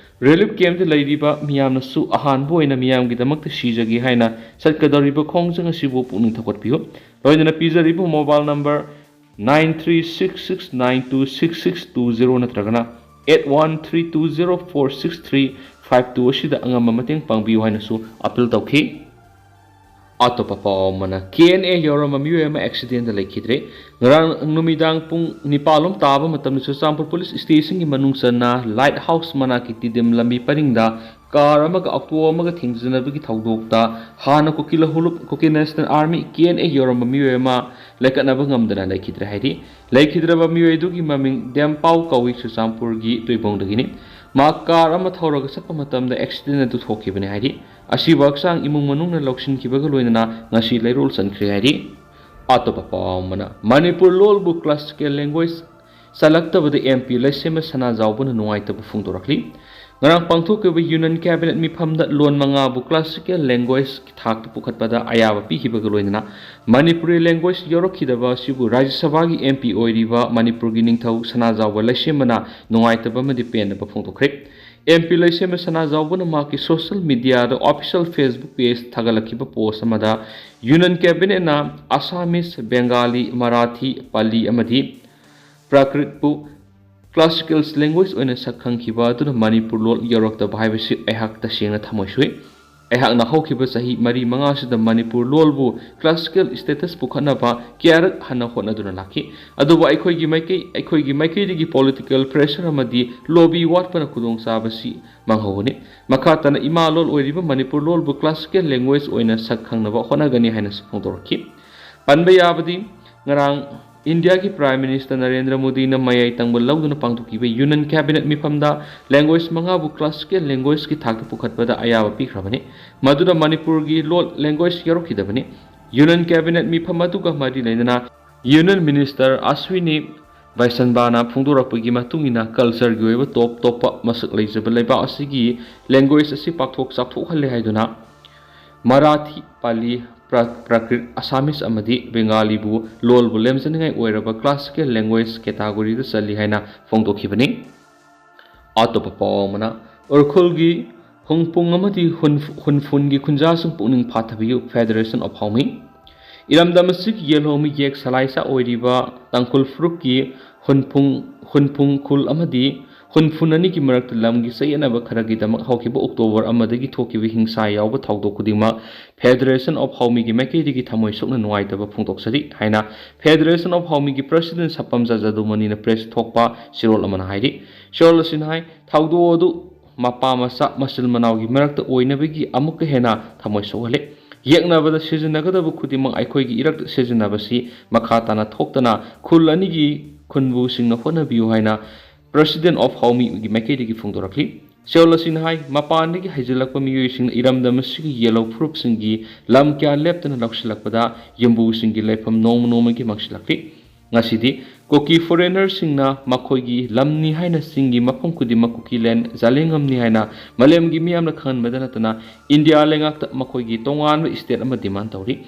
ꯔꯤꯂꯤꯐ ꯀꯦꯝꯞꯇ ꯂꯩꯔꯤꯕ ꯃꯤꯌꯥꯝꯅꯁꯨ ꯑꯍꯥꯟꯕ ꯑꯣꯏꯅ ꯃꯤꯌꯥꯝꯒꯤꯗꯃꯛꯇ ꯁꯤꯖꯒꯦ ꯍꯥꯏꯅ ꯆꯠꯀꯗꯧꯔꯤꯕ ꯈꯣꯡꯖꯪ ꯑꯁꯤꯕꯨ ꯄꯨꯛꯅꯤꯡ ꯊꯧꯒꯠꯄꯤꯌꯨ꯫ ꯂꯣꯏꯅꯅ ꯄꯤꯖꯔꯤꯕ mobile number nine three six six nine two six six two zero ꯅꯠꯇ꯭ꯔꯒꯅ eight one three two zero four six three five two ꯑꯁꯤꯗ ꯑꯉꯝꯕ ꯃꯇꯦꯡ ꯄꯥꯡꯕꯤꯌꯨ ꯍꯥꯏꯅꯁꯨ ꯑꯥꯄꯤꯜ ꯇꯧꯈꯤ꯫ ꯑꯇꯣꯞꯄ ꯄꯥꯎ ꯑꯃꯅ, ꯀꯦ ꯑꯦꯟ ꯑꯦ ꯌꯧꯔꯝꯕ ꯃꯤꯑꯣꯏ ꯑꯃ ꯑꯦꯛꯁꯤꯗꯦꯟꯗ ꯂꯩꯈꯤꯗ꯭ꯔꯦ꯫ ꯉꯔꯥꯡ ꯅꯨꯃꯤꯗꯥꯡ ꯄꯨꯡ ꯅꯤꯄꯥꯜ ꯂꯣꯝ ꯇꯥꯕ ꯃꯇꯝꯗ ꯆꯨꯔꯆꯥꯟꯄꯨꯔ ꯄꯨꯂꯤꯁ ꯁ꯭ꯇꯦꯁꯟꯒꯤ ꯃꯅꯨꯡ ꯆꯟꯅ ꯂꯥꯏꯠ ꯍꯥꯎꯁ ꯃꯅꯥꯛꯀꯤ ꯇꯤꯗꯤꯝ ꯂꯝꯕꯤ ꯄꯔꯤꯡꯗ ꯀꯥꯔ ꯑꯃꯒ ꯑꯣꯛꯇꯣ ꯑꯃꯒ ꯊꯦꯡꯖꯤꯟꯅꯕꯒꯤ ꯊꯧꯗꯣꯛꯇ ꯍꯥꯟꯅ ꯀꯨꯀꯤ ꯂꯍꯨꯂꯨꯞ, Kuki national army, K N A ꯌꯧꯔꯝꯕ ꯃꯤꯑꯣꯏ ꯑꯃ ꯂꯩꯈꯠꯅꯕ ꯉꯝꯗꯅ ꯂꯩꯈꯤꯗ꯭ꯔꯦ ꯍꯥꯏꯔꯤ꯫ ꯂꯩꯈꯤꯗ꯭ꯔꯕ ꯃꯤꯑꯣꯏ ꯑꯗꯨꯒꯤ ꯃꯃꯤꯡ ꯗꯦꯝꯄꯥꯎ ꯀꯧꯏ, ꯆꯨꯔꯆꯥꯟꯄꯨꯔꯒꯤ ꯇꯨꯏꯕꯣꯡꯗꯒꯤꯅꯤ꯫ ꯃꯍꯥꯛ ꯀꯥꯔ ꯑꯃ ꯊꯧꯔꯒ ꯆꯠꯄ ꯃꯇꯝꯗ ꯑꯦꯛꯁꯤꯗꯦꯟ ꯑꯗꯨ ꯊꯣꯛꯈꯤꯕꯅꯤ ꯍꯥꯏꯔꯤ꯫ ꯑꯁꯤꯕꯨ ꯍꯛꯆꯥꯡ ꯏꯃꯨꯡ ꯃꯅꯨꯡꯅ ꯂꯧꯁꯤꯟꯈꯤꯕꯒ ꯂꯣꯏꯅꯅ ꯉꯁꯤ ꯂꯩꯔꯣꯜ ꯆꯟꯈ꯭ꯔꯦ ꯍꯥꯏꯔꯤ꯫ ꯑꯇꯣꯞꯄ ꯄꯥꯎ ꯑꯃꯅ, ꯃꯅꯤꯄꯨꯔ ꯂꯣꯜꯕꯨ ꯀ꯭ꯂꯥꯁꯤꯀꯦꯜ ꯂꯦꯡꯒ꯭ꯋꯦꯖ ꯆꯜꯂꯛꯇꯕꯗ ꯑꯦꯝ ꯄꯤ ꯂꯩꯁꯦꯝꯕ ꯁꯅꯥꯖꯥꯎꯕꯅ ꯅꯨꯡꯉꯥꯏꯇꯕ ꯐꯣꯡꯗꯣꯔꯛꯂꯤ꯫ ꯉꯔꯥꯡ ꯄꯥꯡꯊꯣꯛꯈꯤꯕ ꯌꯨꯅꯤꯌꯟ ꯀꯦꯕꯤꯅꯦꯠ ꯃꯤꯐꯝꯗ ꯂꯣꯟ ꯃꯉꯥꯕꯨ ꯀ꯭ꯂꯥꯁꯤꯀꯦꯜ ꯂꯦꯡꯒ꯭ꯋꯦꯖꯀꯤ ꯊꯥꯛꯇ ꯄꯨꯈꯠꯄꯗ ꯑꯌꯥꯕ ꯄꯤꯈꯤꯕꯒ ꯂꯣꯏꯅꯅ ꯃꯅꯤꯄꯨꯔꯤ ꯂꯦꯡꯒ꯭ꯋꯦꯖ ꯌꯥꯎꯔꯛꯈꯤꯗꯕ ꯑꯁꯤꯕꯨ ꯔꯥꯖ꯭ꯌ ꯁꯚꯥꯒꯤ ꯑꯦꯝ ꯄꯤ ꯑꯣꯏꯔꯤꯕ ꯃꯅꯤꯄꯨꯔꯒꯤ ꯅꯤꯡꯊꯧ ꯁꯅꯥꯖꯥꯎꯕ ꯂꯩꯁꯦꯝꯕꯅ ꯅꯨꯡꯉꯥꯏꯇꯕ ꯑꯃꯗꯤ ꯄꯦꯟꯗꯕ ꯐꯣꯡꯗꯣꯛꯈ꯭ꯔꯦ꯫ ꯑꯦꯝ ꯄꯤ ꯂꯩꯁꯦꯝꯕ ꯁꯅꯥꯖꯥꯎꯕꯅ ꯃꯍꯥꯛꯀꯤ ꯁꯣꯁꯤꯌꯦꯜ ꯃꯤꯗꯤꯌꯥꯗ ꯑꯣꯐꯤꯁꯤꯌꯦꯜ ꯐꯦꯁꯕꯨꯛ ꯄꯦꯖ ꯊꯥꯒꯠꯂꯛꯈꯤꯕ ꯄꯣꯁ ꯑꯃꯗ ꯌꯨꯅꯤꯌꯟ ꯀꯦꯕꯤꯅꯦꯠꯅ ꯑꯁꯥꯃꯤꯁ, ꯕꯦꯡꯒꯥꯂꯤ, ꯃꯔꯥꯊꯤ, ꯄꯥꯂꯤ ꯑꯃꯗꯤ ꯄ꯭ꯔꯥꯀ꯭ꯔꯤꯠꯄꯨ ꯀ꯭ꯂꯥꯁꯤꯀꯦꯜ ꯂꯦꯡꯒ꯭ꯋꯦꯖ ꯑꯣꯏꯅ ꯁꯛ ꯈꯪꯈꯤꯕ ꯑꯗꯨꯅ ꯃꯅꯤꯄꯨꯔ ꯂꯣꯜ ꯌꯧꯔꯛꯇꯕ ꯍꯥꯏꯕꯁꯤ ꯑꯩꯍꯥꯛ ꯇꯁꯦꯡꯅ ꯊꯃꯣꯏ ꯁꯣꯛꯏ꯫ ꯑꯩꯍꯥꯛꯅ ꯍꯧꯈꯤꯕ ꯆꯍꯤ ꯃꯔꯤ ꯃꯉꯥꯁꯤꯗ ꯃꯅꯤꯄꯨꯔ ꯂꯣꯜꯕꯨ ꯀ꯭ꯂꯥꯁꯤꯀꯦꯜ ꯁ꯭ꯇꯦꯇꯁ ꯄꯨꯈꯠꯅꯕ ꯀꯌꯥꯔꯛ ꯍꯟꯅ ꯍꯣꯠꯅꯗꯨꯅ ꯂꯥꯛꯈꯤ꯫ ꯑꯗꯨꯕꯨ ꯑꯩꯈꯣꯏꯒꯤ ꯃꯥꯏꯀꯩ, ꯑꯩꯈꯣꯏꯒꯤ ꯃꯥꯏꯀꯩꯗꯒꯤ ꯄꯣꯂꯤꯇꯤꯀꯦꯜ ꯄ꯭ꯔꯦꯁꯔ ꯑꯃꯗꯤ ꯂꯣꯕꯤ ꯋꯥꯠꯄꯅ ꯈꯨꯗꯣꯡꯆꯥꯕꯁꯤ ꯃꯥꯡꯍꯧꯕꯅꯤ꯫ ꯃꯈꯥ ꯇꯥꯅ ꯏꯃꯥ ꯂꯣꯜ ꯑꯣꯏꯔꯤꯕ ꯃꯅꯤꯄꯨꯔ ꯂꯣꯜꯕꯨ ꯀ꯭ꯂꯥꯁꯤꯀꯦꯜ ꯂꯦꯡꯒ꯭ꯋꯦꯖ ꯑꯣꯏꯅ ꯁꯛ ꯈꯪꯅꯕ ꯍꯣꯠꯅꯒꯅꯤ ꯍꯥꯏꯅꯁꯨ ꯐꯣꯡꯗꯣꯔꯛꯈꯤ꯫ ꯄꯟꯕ ꯌꯥꯕꯗꯤ, ꯉꯔꯥꯡ ꯏꯟꯗꯤꯌꯥꯒꯤ ꯄ꯭ꯔꯥꯏꯝ ꯃꯤꯅꯤꯁꯇꯔ ꯅꯔꯦꯟꯗ꯭ꯔ ꯃꯣꯗꯤꯅ ꯃꯌꯥꯏ ꯇꯪꯕ ꯂꯧꯗꯨꯅ ꯄꯥꯡꯊꯣꯛꯈꯤꯕ ꯌꯨꯅꯤꯌꯟ ꯀꯦꯕꯤꯅꯦꯠ ꯃꯤꯐꯝꯗ ꯂꯦꯡꯒ꯭ꯋꯦꯖ ꯃꯉꯥꯕꯨ ꯀ꯭ꯂꯥꯁꯤꯀꯦꯜ ꯂꯦꯡꯒ꯭ꯋꯦꯖꯀꯤ ꯊꯥꯛꯇ ꯄꯨꯈꯠꯄꯗ ꯑꯌꯥꯕ ꯄꯤꯈ꯭ꯔꯕꯅꯤ꯫ ꯃꯗꯨꯗ ꯃꯅꯤꯄꯨꯔꯒꯤ ꯂꯣꯜ ꯂꯦꯡꯒ꯭ꯋꯦꯖ ꯌꯥꯎꯔꯛꯈꯤꯗꯕꯅꯤ꯫ ꯌꯨꯅꯤꯌꯟ ꯀꯦꯕꯤꯅꯦꯠ ꯃꯤꯐꯝ ꯑꯗꯨꯒ ꯃꯔꯤ ꯂꯩꯅꯅ ꯌꯨꯅꯤꯌꯟ ꯃꯤꯅꯤꯁꯇꯔ ꯑꯁ꯭ꯋꯤꯅꯤ ꯕꯩꯁꯟꯕꯥꯅ ꯐꯣꯡꯗꯣꯔꯛꯄꯒꯤ ꯃꯇꯨꯡ ꯏꯟꯅ, ꯀꯜꯆꯔꯒꯤ ꯑꯣꯏꯕ ꯇꯣꯞ ꯇꯣꯞꯄ ꯃꯁꯛ ꯂꯩꯖꯕ ꯂꯩꯕꯥꯛ ꯑꯁꯤꯒꯤ ꯂꯦꯡꯒ꯭ꯋꯦꯖ ꯑꯁꯤ ꯄꯥꯛꯊꯣꯛ ꯆꯥꯎꯊꯣꯛꯍꯜꯂꯦ ꯍꯥꯏꯗꯨꯅ ꯃꯔꯥꯊꯤ, ꯄꯥꯂꯤ, ꯄ꯭ꯔ-, ꯄ꯭ꯔꯥꯀ꯭ꯔꯤꯠ, ꯑꯁꯥꯃꯤꯁ ꯑꯃꯗꯤ ꯕꯦꯡꯒꯥꯂꯤꯕꯨ ꯂꯣꯜꯕꯨ ꯂꯦꯝꯖꯅꯤꯡꯉꯥꯏ ꯑꯣꯏꯔꯕ ꯀ꯭ꯂꯥꯁꯤꯀꯦꯜ ꯂꯦꯡꯒ꯭ꯋꯦꯖ ꯀꯦꯇꯥꯒꯣꯔꯤꯗ ꯆꯜꯂꯤ ꯍꯥꯏꯅ ꯐꯣꯡꯗꯣꯛꯈꯤꯕꯅꯤ꯫ ꯑꯇꯣꯞꯄ ꯄꯥꯎ ꯑꯃꯅ, ꯎꯈ꯭ꯔꯨꯜꯒꯤ ꯍꯨꯡꯄꯨꯡ ꯑꯃꯗꯤ ꯍꯨꯟ-, ꯍꯨꯟꯐꯨꯟꯒꯤ ꯈꯨꯟꯖꯥꯁꯤꯡ ꯄꯨꯛꯅꯤꯡ ꯐꯥꯊꯕꯤꯌꯨ, Federation of Haomei꯫ ꯏꯔꯝꯗꯝ ꯑꯁꯤꯒꯤ ꯌꯦꯜꯍꯧꯃꯤ ꯌꯦꯛ ꯁꯂꯥꯏꯁꯥ ꯑꯣꯏꯔꯤꯕ ꯇꯥꯡꯈꯨꯜ ꯐꯨꯔꯨꯞꯀꯤ ꯍꯨꯟꯐꯨꯡ, ꯍꯨꯟꯐꯨꯡ ꯈꯨꯜ ꯑꯃꯗꯤ ꯍꯨꯟꯐꯨꯟ ꯑꯅꯤꯒꯤ ꯃꯔꯛꯇ ꯂꯝꯒꯤ ꯆꯌꯦꯠꯅꯕ ꯈꯔꯒꯤꯗꯃꯛ ꯍꯧꯈꯤꯕ ꯑꯣꯛꯇꯣꯕꯔ ꯑꯃꯗꯒꯤ ꯊꯣꯛꯈꯤꯕ ꯍꯤꯡꯁꯥ ꯌꯥꯎꯕ ꯊꯧꯗꯣꯛ ꯈꯨꯗꯤꯡꯃꯛ Federation of ꯍꯥꯎꯃꯤꯒꯤ ꯃꯥꯏꯀꯩꯗꯒꯤ ꯊꯃꯣꯏ ꯁꯣꯛꯅ ꯅꯨꯡꯉꯥꯏꯇꯕ ꯐꯣꯡꯗꯣꯛꯆꯔꯤ ꯍꯥꯏꯅ Federation of ꯍꯥꯎꯃꯤꯒꯤ President ꯁꯄꯝꯖꯥ ꯖꯗꯨꯃꯅꯤꯅ press ꯊꯣꯛꯄ ꯆꯦꯔꯣꯜ ꯑꯃꯅ ꯍꯥꯏꯔꯤ꯫ ꯆꯦꯔꯣꯜ ꯑꯁꯤꯅ ꯍꯥꯏ, ꯊꯧꯗꯣꯛ ꯑꯗꯨ ꯃꯄꯥ ꯃꯆꯥ, ꯃꯆꯤꯜ ꯃꯅꯥꯎꯒꯤ ꯃꯔꯛꯇ ꯑꯣꯏꯅꯕꯒꯤ ꯑꯃꯨꯛꯀ ꯍꯦꯟꯅ ꯊꯃꯣꯏ ꯁꯣꯛꯍꯜꯂꯦ꯫ ꯌꯦꯛꯅꯕꯗ ꯁꯤꯖꯤꯟꯅꯒꯗꯕ ꯈꯨꯗꯤꯡꯃꯛ ꯑꯩꯈꯣꯏꯒꯤ ꯏꯔꯛꯇ ꯁꯤꯖꯤꯟꯅꯕꯁꯤ ꯃꯈꯥ ꯇꯥꯅ ꯊꯣꯛꯇꯅ ꯈꯨꯜ ꯑꯅꯤꯒꯤ ꯈꯨꯟꯕꯨꯁꯤꯡꯅ ꯍꯣꯠꯅꯕꯤꯌꯨ ꯍꯥꯏꯅ President of ꯍꯥꯎꯃꯤꯒꯤ ꯃꯥꯏꯀꯩꯗꯒꯤ ꯐꯣꯡꯗꯣꯔꯛꯂꯤ꯫ ꯆꯦꯔꯣꯜ ꯑꯁꯤꯅ ꯍꯥꯏ, ꯃꯄꯥꯟꯗꯒꯤ ꯍꯩꯖꯤꯜꯂꯛꯄ ꯃꯤꯑꯣꯏꯁꯤꯡꯅ ꯏꯔꯝꯗꯝ ꯑꯁꯤꯒꯤ ꯌꯦꯜꯍꯧ ꯐꯨꯔꯨꯞꯁꯤꯡꯒꯤ ꯂꯝ ꯀꯌꯥ ꯂꯦꯞꯇꯅ ꯂꯧꯁꯤꯜꯂꯛꯄꯗ ꯌꯨꯝꯕꯨꯁꯤꯡꯒꯤ ꯂꯩꯐꯝ ꯅꯣꯡꯃ ꯅꯣꯡꯃꯒꯤ ꯃꯥꯡꯁꯤꯜꯂꯛꯂꯤ꯫ ꯉꯁꯤꯗꯤ ꯀꯨꯀꯤ foreignerꯁꯤꯡꯅ ꯃꯈꯣꯏꯒꯤ ꯂꯝꯅꯤ ꯍꯥꯏꯅ ꯆꯤꯡꯒꯤ ꯃꯐꯝ ꯈꯨꯗꯤꯡꯃꯛ ꯀꯨꯀꯤꯂꯦꯟ ꯖꯥꯂꯦꯡꯉꯝꯅꯤ ꯍꯥꯏꯅ ꯃꯥꯂꯦꯝꯒꯤ ꯃꯤꯌꯥꯝꯅ ꯈꯪꯍꯟꯕꯗ ꯅꯠꯇꯅ ꯏꯟꯗꯤꯌꯥ ꯂꯩꯉꯥꯛꯇ ꯃꯈꯣꯏꯒꯤ ꯇꯣꯉꯥꯟꯕ state ꯑꯃ demand ꯇꯧꯔꯤ꯫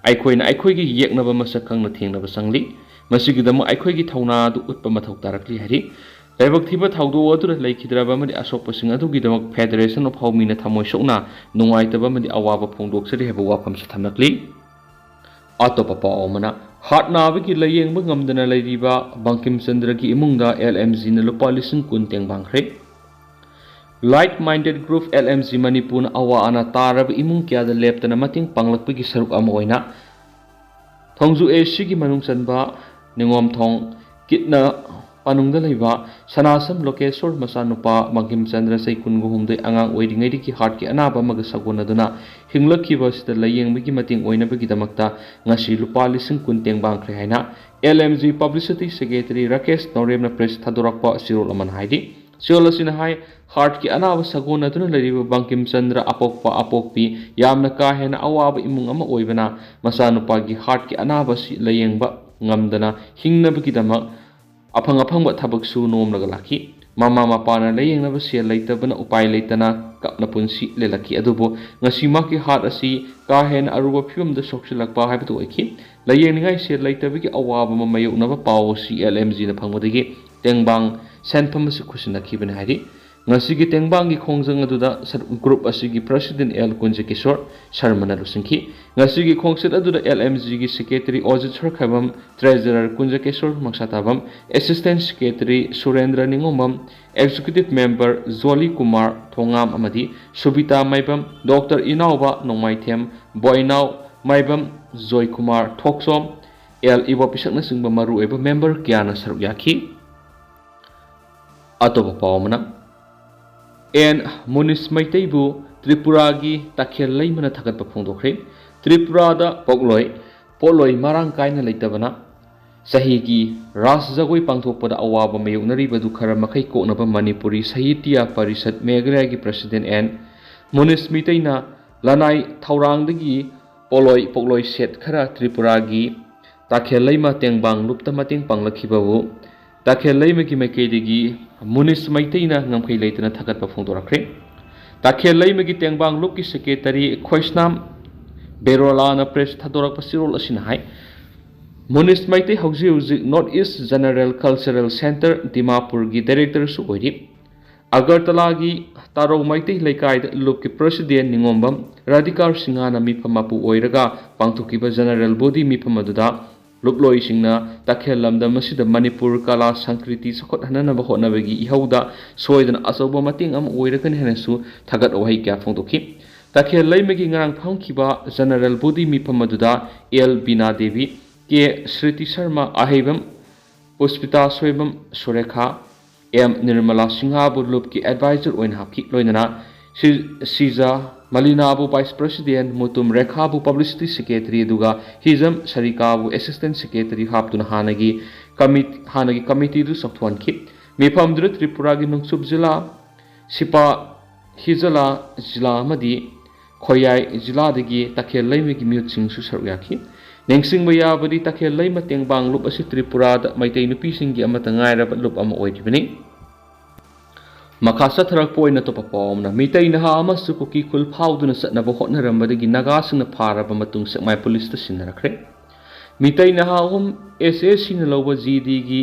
ꯑꯩꯈꯣꯏꯅ ꯑꯩꯈꯣꯏꯒꯤ ꯌꯦꯛꯅꯕ ꯃꯁꯛ ꯈꯪꯅ ꯊꯦꯡꯅꯕ ꯆꯪꯂꯤ꯫ ꯃꯁꯤꯒꯤꯗꯃꯛ ꯑꯩꯈꯣꯏꯒꯤ ꯊꯧꯅꯥ ꯑꯗꯨ ꯎꯠꯄ ꯃꯊꯧ ꯇꯥꯔꯛꯂꯤ ꯍꯥꯏꯔꯤ꯫ ꯂꯥꯏꯕꯛ ꯊꯤꯕ ꯊꯧꯗꯣꯛ ꯑꯗꯨꯗ ꯂꯩꯈꯤꯗ꯭ꯔꯕ ꯑꯃꯗꯤ ꯑꯁꯣꯛꯄꯁꯤꯡ ꯑꯗꯨꯒꯤꯗꯃꯛ Federation of ꯍꯥꯎꯃꯤꯅ ꯊꯃꯣꯏ ꯁꯣꯛꯅ ꯅꯨꯡꯉꯥꯏꯇꯕ ꯑꯃꯗꯤ ꯑꯋꯥꯕ ꯐꯣꯡꯗꯣꯛꯆꯔꯤ ꯍꯥꯏꯕ ꯋꯥꯐꯝꯁꯨ ꯊꯝꯂꯛꯂꯤ꯫ ꯑꯇꯣꯞꯄ ꯄꯥꯎ ꯑꯃꯅ, heart ꯅꯥꯕꯒꯤ ꯂꯥꯌꯦꯡꯕ ꯉꯝꯗꯅ ꯂꯩꯔꯤꯕ ꯕꯪꯀꯤꯝ ꯆꯟꯗ꯭ꯔꯒꯤ ꯏꯃꯨꯡꯗ LMGꯅ ꯂꯨꯄꯥ ꯂꯤꯁꯤꯡ ꯀꯨꯟ ꯇꯦꯡꯕꯥꯡꯈ꯭ꯔꯦ꯫ Like-minded group LMG ꯃꯅꯤꯄꯨꯔꯅ ꯑꯋꯥ ꯑꯅꯥ ꯇꯥꯔꯕ ꯏꯃꯨꯡ ꯀꯌꯥꯗ ꯂꯦꯞꯇꯅ ꯃꯇꯦꯡ ꯄꯥꯡꯂꯛꯄꯒꯤ ꯁꯔꯨꯛ ꯑꯃ ꯑꯣꯏꯅ ꯊꯣꯡꯖꯨ ACꯒꯤ ꯃꯅꯨꯡ ꯆꯟꯕ ꯅꯤꯉꯣꯝꯊꯣꯡ ꯀꯤꯠꯅ ꯄꯥꯅꯨꯡꯗ ꯂꯩꯕ ꯁꯅꯥꯁꯝ ꯂꯣꯀꯦꯁꯣꯔ ꯃꯆꯥꯅꯨꯄꯥ ꯕꯪꯀꯤꯝ ꯆꯟꯗ꯭ꯔ ꯆꯍꯤ ꯀꯨꯟꯒ ꯍꯨꯝꯗꯣꯏ ꯑꯉꯥꯡ ꯑꯣꯏꯔꯤꯉꯩꯗꯒꯤ heartꯀꯤ ꯑꯅꯥꯕ ꯑꯃꯒ ꯁꯥꯒꯣꯟꯅꯗꯨꯅ ꯍꯤꯡꯂꯛꯈꯤꯕ ꯑꯁꯤꯗ ꯂꯥꯌꯦꯡꯕꯒꯤ ꯃꯇꯦꯡ ꯑꯣꯏꯅꯕꯒꯤꯗꯃꯛꯇ ꯉꯁꯤ ꯂꯨꯄꯥ ꯂꯤꯁꯤꯡ ꯀꯨꯟ ꯇꯦꯡꯕꯥꯡꯈ꯭ꯔꯦ ꯍꯥꯏꯅ LMG publicity secretary Rakesh ꯅꯣꯔꯦꯝꯅ press ꯊꯥꯗꯣꯔꯛꯄ ꯆꯦꯔꯣꯜ ꯑꯃꯅ ꯍꯥꯏꯔꯤ꯫ ꯆꯦꯔꯣꯜ ꯑꯁꯤꯅ ꯍꯥꯏ, heartꯀꯤ ꯑꯅꯥꯕ ꯁꯥꯒꯣꯟꯅꯗꯨꯅ ꯂꯩꯔꯤꯕ ꯕꯪꯀꯤꯝ ꯆꯟꯗ꯭ꯔ ꯑꯄꯣꯛꯄ ꯑꯄꯣꯛꯄꯤ ꯌꯥꯝꯅ ꯀꯥ ꯍꯦꯟꯅ ꯑꯋꯥꯕ ꯏꯃꯨꯡ ꯑꯃ ꯑꯣꯏꯕꯅ ꯃꯆꯥꯅꯨꯄꯥꯒꯤ heartꯀꯤ ꯑꯅꯥꯕ ꯑꯁꯤ ꯂꯥꯌꯦꯡꯕ ꯉꯝꯗꯅ ꯍꯤꯡꯅꯕꯒꯤꯗꯃꯛ ꯑꯐꯪ ꯑꯐꯪꯕ ꯊꯕꯛ ꯁꯨ ꯅꯣꯝꯂꯒ ꯂꯥꯛꯈꯤ꯫ ꯃꯃꯥ ꯃꯄꯥꯅ ꯂꯥꯌꯦꯡꯅꯕ ꯁꯦꯜ ꯂꯩꯇꯕꯅ ꯎꯄꯥꯏ ꯂꯩꯇꯅ ꯀꯞꯅ ꯄꯨꯟꯁꯤ ꯂꯦꯜꯂꯛꯈꯤ꯫ ꯑꯗꯨꯕꯨ ꯉꯁꯤ ꯃꯍꯥꯛꯀꯤ heart ꯑꯁꯤ ꯀꯥ ꯍꯦꯟꯅ ꯑꯔꯨꯕ ꯐꯤꯕꯝꯗ ꯁꯣꯛꯆꯤꯜꯂꯛꯄ ꯍꯥꯏꯕꯗꯨ ꯑꯣꯏꯈꯤ꯫ ꯂꯥꯌꯦꯡꯅꯤꯡꯉꯥꯏ ꯁꯦꯜ ꯂꯩꯇꯕꯒꯤ ꯑꯋꯥꯕ ꯑꯃ ꯃꯥꯌꯣꯛꯅꯕ ꯄꯥꯎ ꯑꯁꯤ LMGꯅ ꯐꯪꯕꯗꯒꯤ ꯇꯦꯡꯕꯥꯡ ꯁꯦꯟꯐꯝ ꯑꯁꯤ ꯈꯨꯠꯁꯤꯟꯅꯈꯤꯕꯅꯤ ꯍꯥꯏꯔꯤ꯫ ꯉꯁꯤꯒꯤ ꯇꯦꯡꯕꯥꯡꯒꯤ ꯈꯣꯡꯖꯪ ꯑꯗꯨꯗ ꯁꯔ-, group ꯑꯁꯤꯒꯤ president ꯑꯦꯜ ꯀꯨꯟꯖꯀꯤꯁꯣꯔ ꯁꯔꯃꯅ ꯂꯨꯆꯤꯡꯈꯤ꯫ ꯉꯁꯤꯒꯤ ꯈꯣꯡꯆꯠ ꯑꯗꯨꯗ ꯑꯦꯜ ꯑꯦꯝ ꯖꯤꯒꯤ secretary Ojit Sarkhaibam, treasurer Kunjakishor Mangshatabam, assistant secretary Surendra Ningombam, executive member Joli Kumar Thongam ꯑꯃꯗꯤ ꯁꯨꯕꯤꯇꯥ ꯃꯥꯏꯕꯝ, ꯗꯣꯛꯇꯔ ꯏꯅꯥꯎꯕ ꯅꯣꯡꯃꯥꯏꯊꯦꯝ, ꯕꯣꯏꯅꯥꯎ ꯃꯥꯏꯕꯝ, ꯖꯣꯏꯀꯨꯃꯥꯔ ꯊꯣꯛꯆꯣꯝ, ꯑꯦꯜ ꯏꯕꯣꯄꯤꯁꯛꯅꯆꯤꯡꯕ ꯃꯔꯨꯑꯣꯏꯕ member ꯀꯌꯥꯅ ꯁꯔꯨꯛ ꯌꯥꯈꯤ꯫ ꯑꯇꯣꯞꯄ ꯄꯥꯎ ꯑꯃꯅ, ꯑꯦꯟ ꯃꯨꯅꯤꯁ ꯃꯩꯇꯩꯕꯨ ꯇ꯭ꯔꯤꯄꯨꯔꯥꯒꯤ ꯇꯥꯈꯦꯜ ꯂꯩꯃꯅ ꯊꯥꯒꯠꯄ ꯐꯣꯡꯗꯣꯛꯈ꯭ꯔꯦ꯫ ꯇ꯭ꯔꯤꯄꯨꯔꯥꯗ ꯄꯣꯛꯂꯣꯏ, ꯄꯣꯠꯂꯣꯏ ꯃꯔꯥꯡ ꯀꯥꯏꯅ ꯂꯩꯇꯕꯅ ꯆꯍꯤꯒꯤ ꯔꯥꯁ ꯖꯒꯣꯏ ꯄꯥꯡꯊꯣꯛꯄꯗ ꯑꯋꯥꯕ ꯃꯥꯌꯣꯛꯅꯔꯤꯕꯗꯨ ꯈꯔ ꯃꯈꯩ ꯀꯣꯛꯅꯕ ꯃꯅꯤꯄꯨꯔꯤ ꯁꯥꯍꯤꯇ꯭ꯌ ꯄꯔꯤꯁꯠ ꯃꯦꯘꯥꯂꯌꯒꯤ president ꯑꯦꯟ ꯃꯨꯅꯤꯁ ꯃꯩꯇꯩꯅ ꯂꯅꯥꯏ ꯊꯧꯔꯥꯡꯗꯒꯤ ꯄꯣꯠꯂꯣꯏ, ꯄꯣꯠꯂꯣꯏ set ꯈꯔ ꯇ꯭ꯔꯤꯄꯨꯔꯥꯒꯤ ꯇꯥꯈꯦꯜ ꯂꯩꯃ ꯇꯦꯡꯕꯥꯡ ꯂꯨꯞꯇ ꯃꯇꯦꯡ ꯄꯥꯡꯂꯛꯈꯤꯕꯕꯨ ꯇꯥꯈꯦꯜ ꯂꯩꯃꯒꯤ ꯃꯥꯏꯀꯩꯗꯒꯤ ꯃꯨꯅꯤꯁ ꯃꯩꯇꯩꯅ ꯉꯝꯈꯩ ꯂꯩꯇꯅ ꯊꯥꯒꯠꯄ ꯐꯣꯡꯗꯣꯔꯛꯈ꯭ꯔꯦ꯫ ꯇꯥꯈꯦꯜ ꯂꯩꯃꯒꯤ ꯇꯦꯡꯕꯥꯡ ꯂꯨꯞꯀꯤ secretary ꯈꯣꯏꯁꯅꯥꯝ ꯕꯦꯔꯣꯂꯥꯅ press ꯊꯥꯗꯣꯔꯛꯄ ꯆꯦꯔꯣꯜ ꯑꯁꯤꯅ ꯍꯥꯏ, ꯃꯨꯅꯤꯁ ꯃꯩꯇꯩ ꯍꯧꯖꯤꯛ ꯍꯧꯖꯤꯛ North East General Cultural Centre ꯗꯤꯃꯥꯄꯨꯔꯒꯤ directorꯁꯨ ꯑꯣꯏꯔꯤ꯫ ꯑꯒꯔꯇꯂꯥꯒꯤ ꯇꯥꯔꯧ ꯃꯩꯇꯩ ꯂꯩꯀꯥꯏꯗ ꯂꯨꯞꯀꯤ president ꯅꯤꯉꯣꯝꯕꯝ ꯔꯥꯙꯤꯀꯥꯔ ꯁꯤꯡꯍꯥꯅ ꯃꯤꯐꯝ ꯃꯄꯨ ꯑꯣꯏꯔꯒ ꯄꯥꯡꯊꯣꯛꯈꯤꯕ general body ꯃꯤꯐꯝ ꯑꯗꯨꯗ ꯂꯨꯞꯂꯣꯏꯁꯤꯡꯅ ꯇꯥꯈꯦꯜ ꯂꯝꯗꯝ ꯑꯁꯤꯗ ꯃꯅꯤꯄꯨꯔ ꯀꯂꯥ ꯁꯪꯁꯀ꯭ꯔꯤꯇꯤ ꯆꯥꯎꯈꯠꯍꯟꯅꯕ ꯍꯣꯠꯅꯕꯒꯤ ꯏꯍꯧꯗ ꯁꯣꯏꯗꯅ ꯑꯆꯧꯕ ꯃꯇꯦꯡ ꯑꯃ ꯑꯣꯏꯔꯒꯅꯤ ꯍꯥꯏꯅꯁꯨ ꯊꯥꯒꯠ ꯋꯥꯍꯩ ꯀꯌꯥ ꯐꯣꯡꯗꯣꯛꯈꯤ꯫ ꯇꯥꯈꯦꯜ ꯂꯩꯃꯒꯤ ꯉꯔꯥꯡ ꯐꯝꯈꯤꯕ general body ꯃꯤꯐꯝ ꯑꯗꯨꯗ ꯑꯦꯜ ꯕꯤꯅꯥ ꯗꯦꯕꯤ, ꯀꯦ ꯁ꯭ꯔꯤꯇꯤ ꯁꯔꯃ, ꯑꯍꯩꯕꯝ ꯄꯨꯁꯄꯤꯇꯥ ꯁꯣꯏꯕꯝ, ꯁꯨꯔꯦꯈꯥ, ꯑꯦꯝ ꯅꯤꯔꯃꯂꯥ ꯁꯤꯡꯍꯥꯕꯨ ꯂꯨꯞꯀꯤ advisor ꯑꯣꯏꯅ ꯍꯥꯞꯈꯤ꯫ ꯂꯣꯏꯅꯅ ꯁꯤ-, Shija ꯃꯂꯤꯅꯥꯕꯨ vice president, Mutum ꯔꯦꯈꯥꯕꯨ publicity secretary, ꯑꯗꯨꯒ ꯍꯤꯖꯝ ꯁꯔꯤꯀꯥꯕꯨ assistant secretary ꯍꯥꯞꯇꯨꯅ ꯍꯥꯟꯅꯒꯤ ꯀꯃꯤ-, ꯍꯥꯟꯅꯒꯤ committee ꯑꯗꯨ ꯆꯥꯎꯊꯣꯛꯍꯟꯈꯤ꯫ ꯃꯤꯐꯝꯗꯨꯗ ꯇ꯭ꯔꯤꯄꯨꯔꯥꯒꯤ ꯅꯣꯡꯆꯨꯞ ꯖꯤꯂꯥ, ꯁꯤꯄꯥ ꯍꯤꯖꯂꯥ ꯖꯤꯂꯥ ꯑꯃꯗꯤ ꯈꯣꯌꯥꯏ ꯖꯤꯂꯥꯗꯒꯤ ꯇꯥꯈꯦꯜ ꯂꯩꯃꯒꯤ ꯃꯤꯍꯨꯠꯁꯤꯡꯁꯨ ꯁꯔꯨꯛ ꯌꯥꯈꯤ꯫ ꯅꯤꯡꯁꯤꯡꯕ ꯌꯥꯕꯗꯤ, ꯇꯥꯈꯦꯜ ꯂꯩꯃ ꯇꯦꯡꯕꯥꯡ ꯂꯨꯞ ꯑꯁꯤ ꯇ꯭ꯔꯤꯄꯨꯔꯥꯗ ꯃꯩꯇꯩ ꯅꯨꯄꯤꯁꯤꯡꯒꯤ ꯑꯃꯠꯇ ꯉꯥꯏꯔꯕ ꯂꯨꯞ ꯑꯃ ꯑꯣꯏꯔꯤꯕꯅꯤ꯫ ꯃꯈꯥ ꯆꯠꯊꯔꯛꯄ ꯑꯣꯏꯅ ꯑꯇꯣꯞꯄ ꯄꯥꯎ ꯑꯃꯅ, ꯃꯤꯇꯩ ꯅꯍꯥ ꯑꯃꯁꯨ ꯀꯨꯀꯤ ꯈꯨꯜ ꯐꯥꯎꯗꯨꯅ ꯆꯠꯅꯕ ꯍꯣꯠꯅꯔꯝꯕꯗꯒꯤ ꯅꯥꯒꯥꯁꯤꯡꯅ ꯐꯥꯔꯕ ꯃꯇꯨꯡ ꯁꯦꯛꯃꯥꯏ ꯄꯨꯂꯤꯁꯇ ꯁꯤꯟꯅꯔꯛꯈ꯭ꯔꯦ꯫ ꯃꯤꯇꯩ ꯅꯍꯥ ꯑꯍꯨꯝ ꯑꯦꯁ ꯑꯦꯁ ꯁꯤꯅ ꯂꯧꯕ ꯖꯤ ꯗꯤꯒꯤ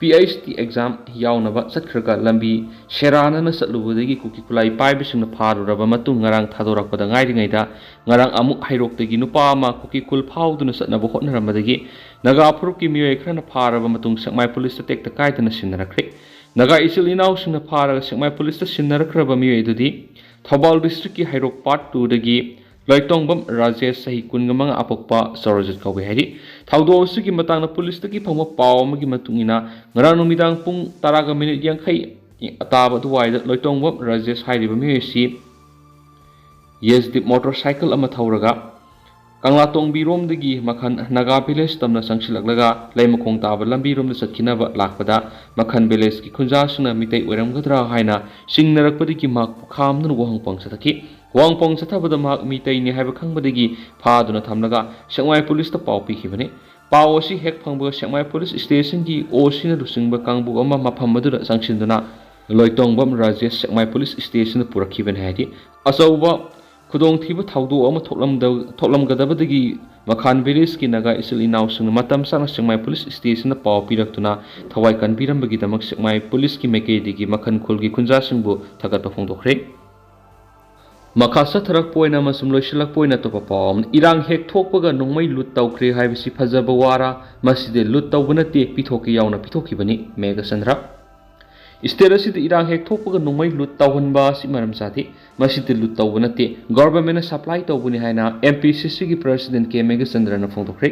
ꯄꯤ ꯑꯩꯆ ꯗꯤ ꯑꯦꯛꯖꯥꯝ ꯌꯥꯎꯅꯕ ꯆꯠꯈ꯭ꯔꯒ ꯂꯝꯕꯤ ꯁꯦꯔꯥꯟꯅꯅ ꯆꯠꯂꯨꯕꯗꯒꯤ ꯀꯨꯀꯤ ꯈꯨꯠꯂꯥꯏ ꯄꯥꯏꯕꯁꯤꯡꯅ ꯐꯥꯔꯨꯔꯕ ꯃꯇꯨꯡ ꯉꯔꯥꯡ ꯊꯥꯗꯣꯔꯛꯄꯗ ꯉꯥꯏꯔꯤꯉꯩꯗ ꯉꯔꯥꯡ ꯑꯃꯨꯛ ꯍꯩꯔꯣꯛꯇꯒꯤ ꯅꯨꯄꯥ ꯑꯃ ꯀꯨꯀꯤ ꯈꯨꯜ ꯐꯥꯎꯗꯨꯅ ꯆꯠꯅꯕ ꯍꯣꯠꯅꯔꯝꯕꯗꯒꯤ ꯅꯥꯒꯥ ꯐꯨꯔꯨꯞꯀꯤ ꯃꯤꯑꯣꯏ ꯈꯔꯅ ꯐꯥꯔꯕ ꯃꯇꯨꯡ ꯁꯦꯛꯃꯥꯏ ꯄꯨꯂꯤꯁꯇ ꯇꯦꯛꯇ ꯀꯥꯏꯗꯅ ꯁꯤꯟꯅꯔꯛꯈ꯭ꯔꯦ꯫ ꯅꯥꯒꯥ ꯏꯆꯤꯜ ꯏꯅꯥꯎꯁꯤꯡꯅ ꯐꯥꯔꯒ ꯁꯦꯛꯃꯥꯏ ꯄꯨꯂꯤꯁꯇ ꯁꯤꯟꯅꯔꯛꯈ꯭ꯔꯕ ꯃꯤꯑꯣꯏ ꯑꯗꯨꯗꯤ ꯊꯧꯕꯥꯜ ꯗꯤꯁꯇ꯭ꯔꯤꯛꯀꯤ ꯍꯩꯔꯣꯛ ꯄꯥꯔꯠ ꯇꯨꯗꯒꯤ ꯂꯣꯏꯇꯣꯡꯕꯝ ꯔꯥꯖꯦꯁ, ꯆꯍꯤ ꯀꯨꯟꯒ ꯃꯉꯥ, ꯑꯄꯣꯛꯄ ꯆꯧꯔꯖꯤꯠ ꯀꯧꯏ ꯍꯥꯏꯔꯤ꯫ ꯊꯧꯗꯣꯛ ꯑꯁꯤꯒꯤ ꯃꯇꯥꯡꯗ ꯄꯨꯂꯤꯁꯇꯒꯤ ꯐꯪꯕ ꯄꯥꯎ ꯑꯃꯒꯤ ꯃꯇꯨꯡ ꯏꯟꯅ, ꯉꯔꯥꯡ ꯅꯨꯃꯤꯗꯥꯡ ꯄꯨꯡ ꯇꯔꯥꯒ ꯃꯤꯅꯤꯠ ꯌꯥꯡꯈꯩ ꯇꯥꯕ ꯑꯗꯨꯋꯥꯏꯗ ꯂꯣꯏꯇꯣꯡꯕꯝ ꯔꯥꯖꯦꯁ ꯍꯥꯏꯔꯤꯕ ꯃꯤꯑꯣꯏ ꯑꯁꯤ ꯌꯦꯁꯗꯤꯞ ꯃꯣꯇꯣꯔ ꯁꯥꯏꯀꯜ ꯑꯃ ꯊꯧꯔꯒ ꯀꯪꯂꯥꯇꯣꯡꯕꯤꯔꯣꯝꯗꯒꯤ ꯃꯈꯟ ꯅꯥꯒꯥ ꯚꯤꯂꯦꯖ ꯇꯝꯅ ꯆꯪꯁꯤꯜꯂꯛꯂꯒ ꯂꯩꯃꯈꯣꯡ ꯇꯥꯕ ꯂꯝꯕꯤꯔꯣꯝꯗ ꯆꯠꯈꯤꯅꯕ ꯂꯥꯛꯄꯗ, ꯃꯈꯟ ꯚꯤꯂꯦꯖꯀꯤ ꯈꯨꯟꯖꯥꯁꯤꯡꯅ ꯃꯤꯇꯩ ꯑꯣꯏꯔꯝꯒꯗ꯭ꯔꯥ ꯍꯥꯏꯅ ꯆꯤꯡꯅꯔꯛꯄꯗꯒꯤ ꯃꯍꯥꯛꯄꯨ ꯈꯥꯝꯗꯨꯅ ꯋꯥꯍꯪ ꯄꯥꯎ ꯆꯠꯊꯈꯤ꯫ ꯋꯥꯍꯪ ꯄꯥꯎ ꯆꯠꯊꯕꯗ ꯃꯍꯥꯛ ꯃꯤꯇꯩꯅꯤ ꯍꯥꯏꯕ ꯈꯪꯕꯗꯒꯤ ꯐꯥꯗꯨꯅ ꯊꯝꯂꯒ ꯁꯦꯛꯃꯥꯏ ꯄꯨꯂꯤꯁꯇ ꯄꯥꯎ ꯄꯤꯈꯤꯕꯅꯤ꯫ ꯄꯥꯎ ꯑꯁꯤ ꯍꯦꯛ ꯐꯪꯕꯒ ꯁꯦꯛꯃꯥꯏ ꯄꯨꯂꯤꯁ ꯁ꯭ꯇꯦꯁꯟꯒꯤ ꯑꯣ ꯁꯤꯅ ꯂꯨꯆꯤꯡꯕ ꯀꯥꯡꯕꯨ ꯑꯃ ꯃꯐꯝ ꯑꯗꯨꯗ ꯆꯪꯁꯤꯟꯗꯨꯅ ꯂꯣꯏꯇꯣꯡꯕꯝ ꯔꯥꯖꯦꯁ ꯁꯦꯛꯃꯥꯏ ꯄꯨꯂꯤꯁ ꯁ꯭ꯇꯦꯁꯟꯗ ꯄꯨꯔꯛꯈꯤꯕꯅꯤ ꯍꯥꯏꯗꯤ, ꯑꯆꯧꯕ ꯈꯨꯗꯣꯡꯊꯤꯕ ꯊꯧꯗꯣꯛ ꯑꯃ ꯊꯣꯛꯂꯝꯗ-, ꯊꯣꯛꯂꯝꯒꯗꯕꯗꯒꯤ ꯃꯈꯥꯟ ꯚꯤꯂꯦꯖꯀꯤ ꯅꯥꯒꯥ ꯏꯆꯤꯜ ꯏꯅꯥꯎꯁꯤꯡꯅ ꯃꯇꯝ ꯆꯥꯅ ꯁꯦꯛꯃꯥꯏ ꯄꯨꯂꯤꯁ ꯁ꯭ꯇꯦꯁꯟꯗ ꯄꯥꯎ ꯄꯤꯔꯛꯇꯨꯅ ꯊꯋꯥꯏ ꯀꯟꯕꯤꯔꯝꯕꯒꯤꯗꯃꯛ ꯁꯦꯛꯃꯥꯏ ꯄꯨꯂꯤꯁꯀꯤ ꯃꯥꯏꯀꯩꯗꯒꯤ ꯃꯈꯟ ꯈꯨꯜꯒꯤ ꯈꯨꯟꯖꯥꯁꯤꯡꯕꯨ ꯊꯥꯒꯠꯄ ꯐꯣꯡꯗꯣꯛꯈ꯭ꯔꯦ꯫ ꯃꯈꯥ ꯆꯠꯊꯔꯛꯄ ꯑꯣꯏꯅ ꯑꯃꯁꯨꯡ ꯂꯣꯏꯁꯤꯜꯂꯛꯄ ꯑꯣꯏꯅ ꯑꯇꯣꯞꯄ ꯄꯥꯎ ꯑꯃꯅ, ꯏꯔꯥꯡ ꯍꯦꯛ ꯊꯣꯛꯄꯒ ꯅꯣꯡꯃꯩ ꯂꯨꯠ ꯇꯧꯈ꯭ꯔꯦ ꯍꯥꯏꯕꯁꯤ ꯐꯖꯕ ꯋꯥꯔꯥ? ꯃꯁꯤꯗꯤ ꯂꯨꯠ ꯇꯧꯕ ꯅꯠꯇꯦ, ꯄꯤꯊꯣꯛꯀꯦ ꯌꯥꯎꯅ ꯄꯤꯊꯣꯛꯈꯤꯕꯅꯤ꯫ ꯃꯦꯘꯆꯟꯗ꯭ꯔ꯫ ꯁ꯭ꯇꯦꯠ ꯑꯁꯤꯗ ꯏꯔꯥꯡ ꯍꯦꯛ ꯊꯣꯛꯄꯒ ꯅꯣꯡꯃꯩ ꯂꯨꯠ ꯇꯧꯍꯟꯕ ꯑꯁꯤ ꯃꯔꯝ ꯆꯥꯗꯦ꯫ ꯃꯁꯤꯗꯤ ꯂꯨꯠ ꯇꯧꯕ ꯅꯠꯇꯦ, ꯒꯣꯚꯔꯟꯃꯦꯟꯠꯅ ꯁꯄ꯭ꯂꯥꯏ ꯇꯧꯕꯅꯤ ꯍꯥꯏꯅ ꯑꯦꯝ ꯄꯤ ꯁꯤ ꯁꯤꯒꯤ ꯄ꯭ꯔꯁꯤꯗꯦꯟꯠ ꯀꯦ ꯃꯦꯘꯆꯟꯗ꯭ꯔꯅ ꯐꯣꯡꯗꯣꯛꯈ꯭ꯔꯦ꯫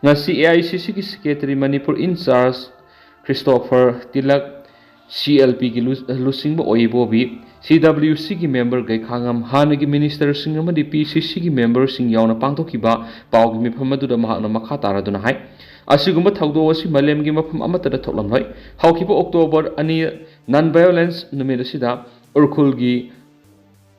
ꯉꯁꯤ ꯑꯦ ꯑꯥꯏ ꯁꯤ ꯁꯤꯒꯤ secretary Manipur in-charge Christopher tilak, C L ꯄꯤꯒꯤ ꯂꯨ-, ꯂꯨꯆꯤꯡꯕ ꯑꯣꯏ ꯏꯕꯣꯕꯤ, ꯁꯤ ꯗꯕ꯭ꯂꯤꯌꯨ ꯁꯤꯒꯤ ꯃꯦꯝꯕꯔ ꯒꯩꯈꯥꯉꯝ, ꯍꯥꯟꯅꯒꯤ ꯃꯤꯅꯤꯁꯇꯔꯁꯤꯡ ꯑꯃꯗꯤ ꯄꯤ ꯁꯤ ꯁꯤꯒꯤ ꯃꯦꯝꯕꯔꯁꯤꯡ ꯌꯥꯎꯅ ꯄꯥꯡꯊꯣꯛꯈꯤꯕ ꯄꯥꯎꯒꯤ ꯃꯤꯐꯝ ꯑꯗꯨꯗ ꯃꯍꯥꯛꯅ ꯃꯈꯥ ꯇꯥꯔꯗꯨꯅ ꯍꯥꯏ, ꯑꯁꯤꯒꯨꯝꯕ ꯊꯧꯗꯣꯛ ꯑꯁꯤ ꯃꯥꯂꯦꯝꯒꯤ ꯃꯐꯝ ꯑꯃꯠꯇꯗ ꯊꯣꯛꯂꯝꯂꯣꯏ꯫ ꯍꯧꯈꯤꯕ ꯑꯣꯛꯇꯣꯕꯔ ꯑꯅꯤ, ꯅꯟ ꯚꯥꯏꯑꯣꯂꯦꯟꯁ ꯅꯨꯃꯤꯠ ꯑꯁꯤꯗ ꯎꯔꯈꯨꯜꯒꯤ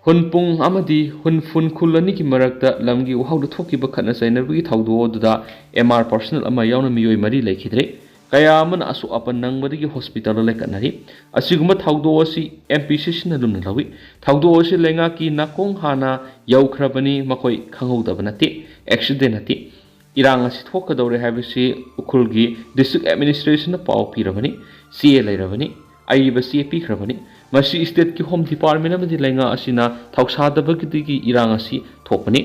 ꯍꯨꯟꯄꯨꯡ ꯑꯃꯗꯤ ꯍꯨꯟꯐꯨꯟ ꯈꯨꯜ ꯑꯅꯤꯒꯤ ꯃꯔꯛꯇ ꯂꯝꯒꯤ ꯎꯍꯥꯎꯗ ꯊꯣꯛꯈꯤꯕ ꯈꯠꯅ ꯆꯩꯅꯕꯒꯤ ꯊꯧꯗꯣꯛ ꯑꯗꯨꯗ ꯑꯦꯝ ꯑꯥꯔ ꯄꯔꯁꯅꯦꯜ ꯑꯃ ꯌꯥꯎꯅ ꯃꯤꯑꯣꯏ ꯃꯔꯤ ꯂꯩꯈꯤꯗ꯭ꯔꯦ꯫ ꯀꯌꯥ ꯑꯃꯅ ꯑꯁꯣꯛ ꯑꯄꯟ ꯅꯪꯕꯗꯒꯤ ꯍꯣꯁꯄꯤꯇꯥꯜꯗ ꯂꯩꯈꯠꯅꯔꯤ꯫ ꯑꯁꯤꯒꯨꯝꯕ ꯊꯧꯗꯣꯛ ꯑꯁꯤ ꯑꯦꯝ ꯄꯤ ꯁꯤ ꯁꯤꯅ ꯂꯨꯝꯅ ꯂꯧꯏ꯫ ꯊꯧꯗꯣꯛ ꯑꯁꯤ ꯂꯩꯉꯥꯛꯀꯤ ꯅꯥꯀꯣꯡ ꯍꯥꯟꯅ ꯌꯧꯈ꯭ꯔꯕꯅꯤ, ꯃꯈꯣꯏ ꯈꯪꯍꯧꯗꯕ ꯅꯠꯇꯦ, ꯑꯦꯛꯁꯤꯗꯦꯟ ꯅꯠꯇꯦ꯫ ꯏꯔꯥꯡ ꯑꯁꯤ ꯊꯣꯛꯀꯗꯧꯔꯦ ꯍꯥꯏꯕꯁꯤ ꯎꯈ꯭ꯔꯨꯜꯒꯤ district administrationꯅ ꯄꯥꯎ ꯄꯤꯔꯕꯅꯤ, ꯆꯦ ꯂꯩꯔꯕꯅꯤ, ꯑꯏꯕ ꯆꯦ ꯄꯤꯈ꯭ꯔꯕꯅꯤ꯫ ꯃꯁꯤ stateꯀꯤ Home Department ꯑꯃꯗꯤ ꯂꯩꯉꯥꯛ ꯑꯁꯤꯅ ꯊꯧꯁꯥꯗꯕꯒꯤꯗꯒꯤ ꯏꯔꯥꯡ ꯑꯁꯤ ꯊꯣꯛꯄꯅꯤ꯫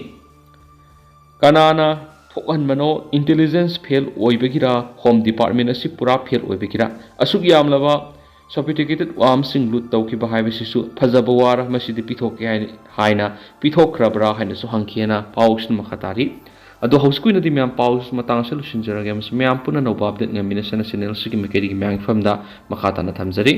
ꯀꯅꯥꯅ ꯊꯣꯛꯍꯟꯕꯅꯣ? Intelligence fail ꯑꯣꯏꯕꯒꯤꯔ? Home Department ꯑꯁꯤ ꯄꯨꯔꯥ fail ꯑꯣꯏꯕꯒꯤꯔ? ꯑꯁꯨꯛ ꯌꯥꯝꯂꯕ sophisticated armsꯁꯤꯡ loot ꯇꯧꯈꯤꯕ ꯍꯥꯏꯕꯁꯤꯁꯨ ꯐꯖꯕ ꯋꯥꯔ? ꯃꯁꯤꯗꯤ ꯄꯤꯊꯣꯛꯀꯦ ꯍꯥꯏꯅ, ꯍꯥꯏꯅ ꯄꯤꯊꯣꯛꯈ꯭ꯔꯕ꯭ꯔꯥ ꯍꯥꯏꯅꯁꯨ ꯍꯪꯈꯤꯑꯅ ꯄꯥꯎꯁꯤꯅ ꯃꯈꯥ ꯇꯥꯔꯤ꯫ ꯑꯗꯣ ꯍꯧꯖꯤꯛꯀꯤ ꯑꯣꯏꯅꯗꯤ ꯃꯌꯥꯝ ꯄꯥꯎ ꯃꯇꯥꯡ ꯑꯁꯤ ꯂꯣꯏꯁꯤꯟꯖꯔꯒꯦ, ꯑꯃꯁꯨꯡ ꯃꯌꯥꯝ ꯄꯨꯟꯅ ꯑꯅꯧꯕ update ꯉꯥꯏꯃꯤꯟꯅꯁꯦꯅ channel ꯑꯁꯤꯒꯤ ꯃꯥꯏꯀꯩꯗꯒꯤ ꯃꯌꯥꯝꯒꯤ ꯃꯐꯝꯗ ꯃꯈꯥ ꯇꯥꯅ ꯊꯝꯖꯔꯤ꯫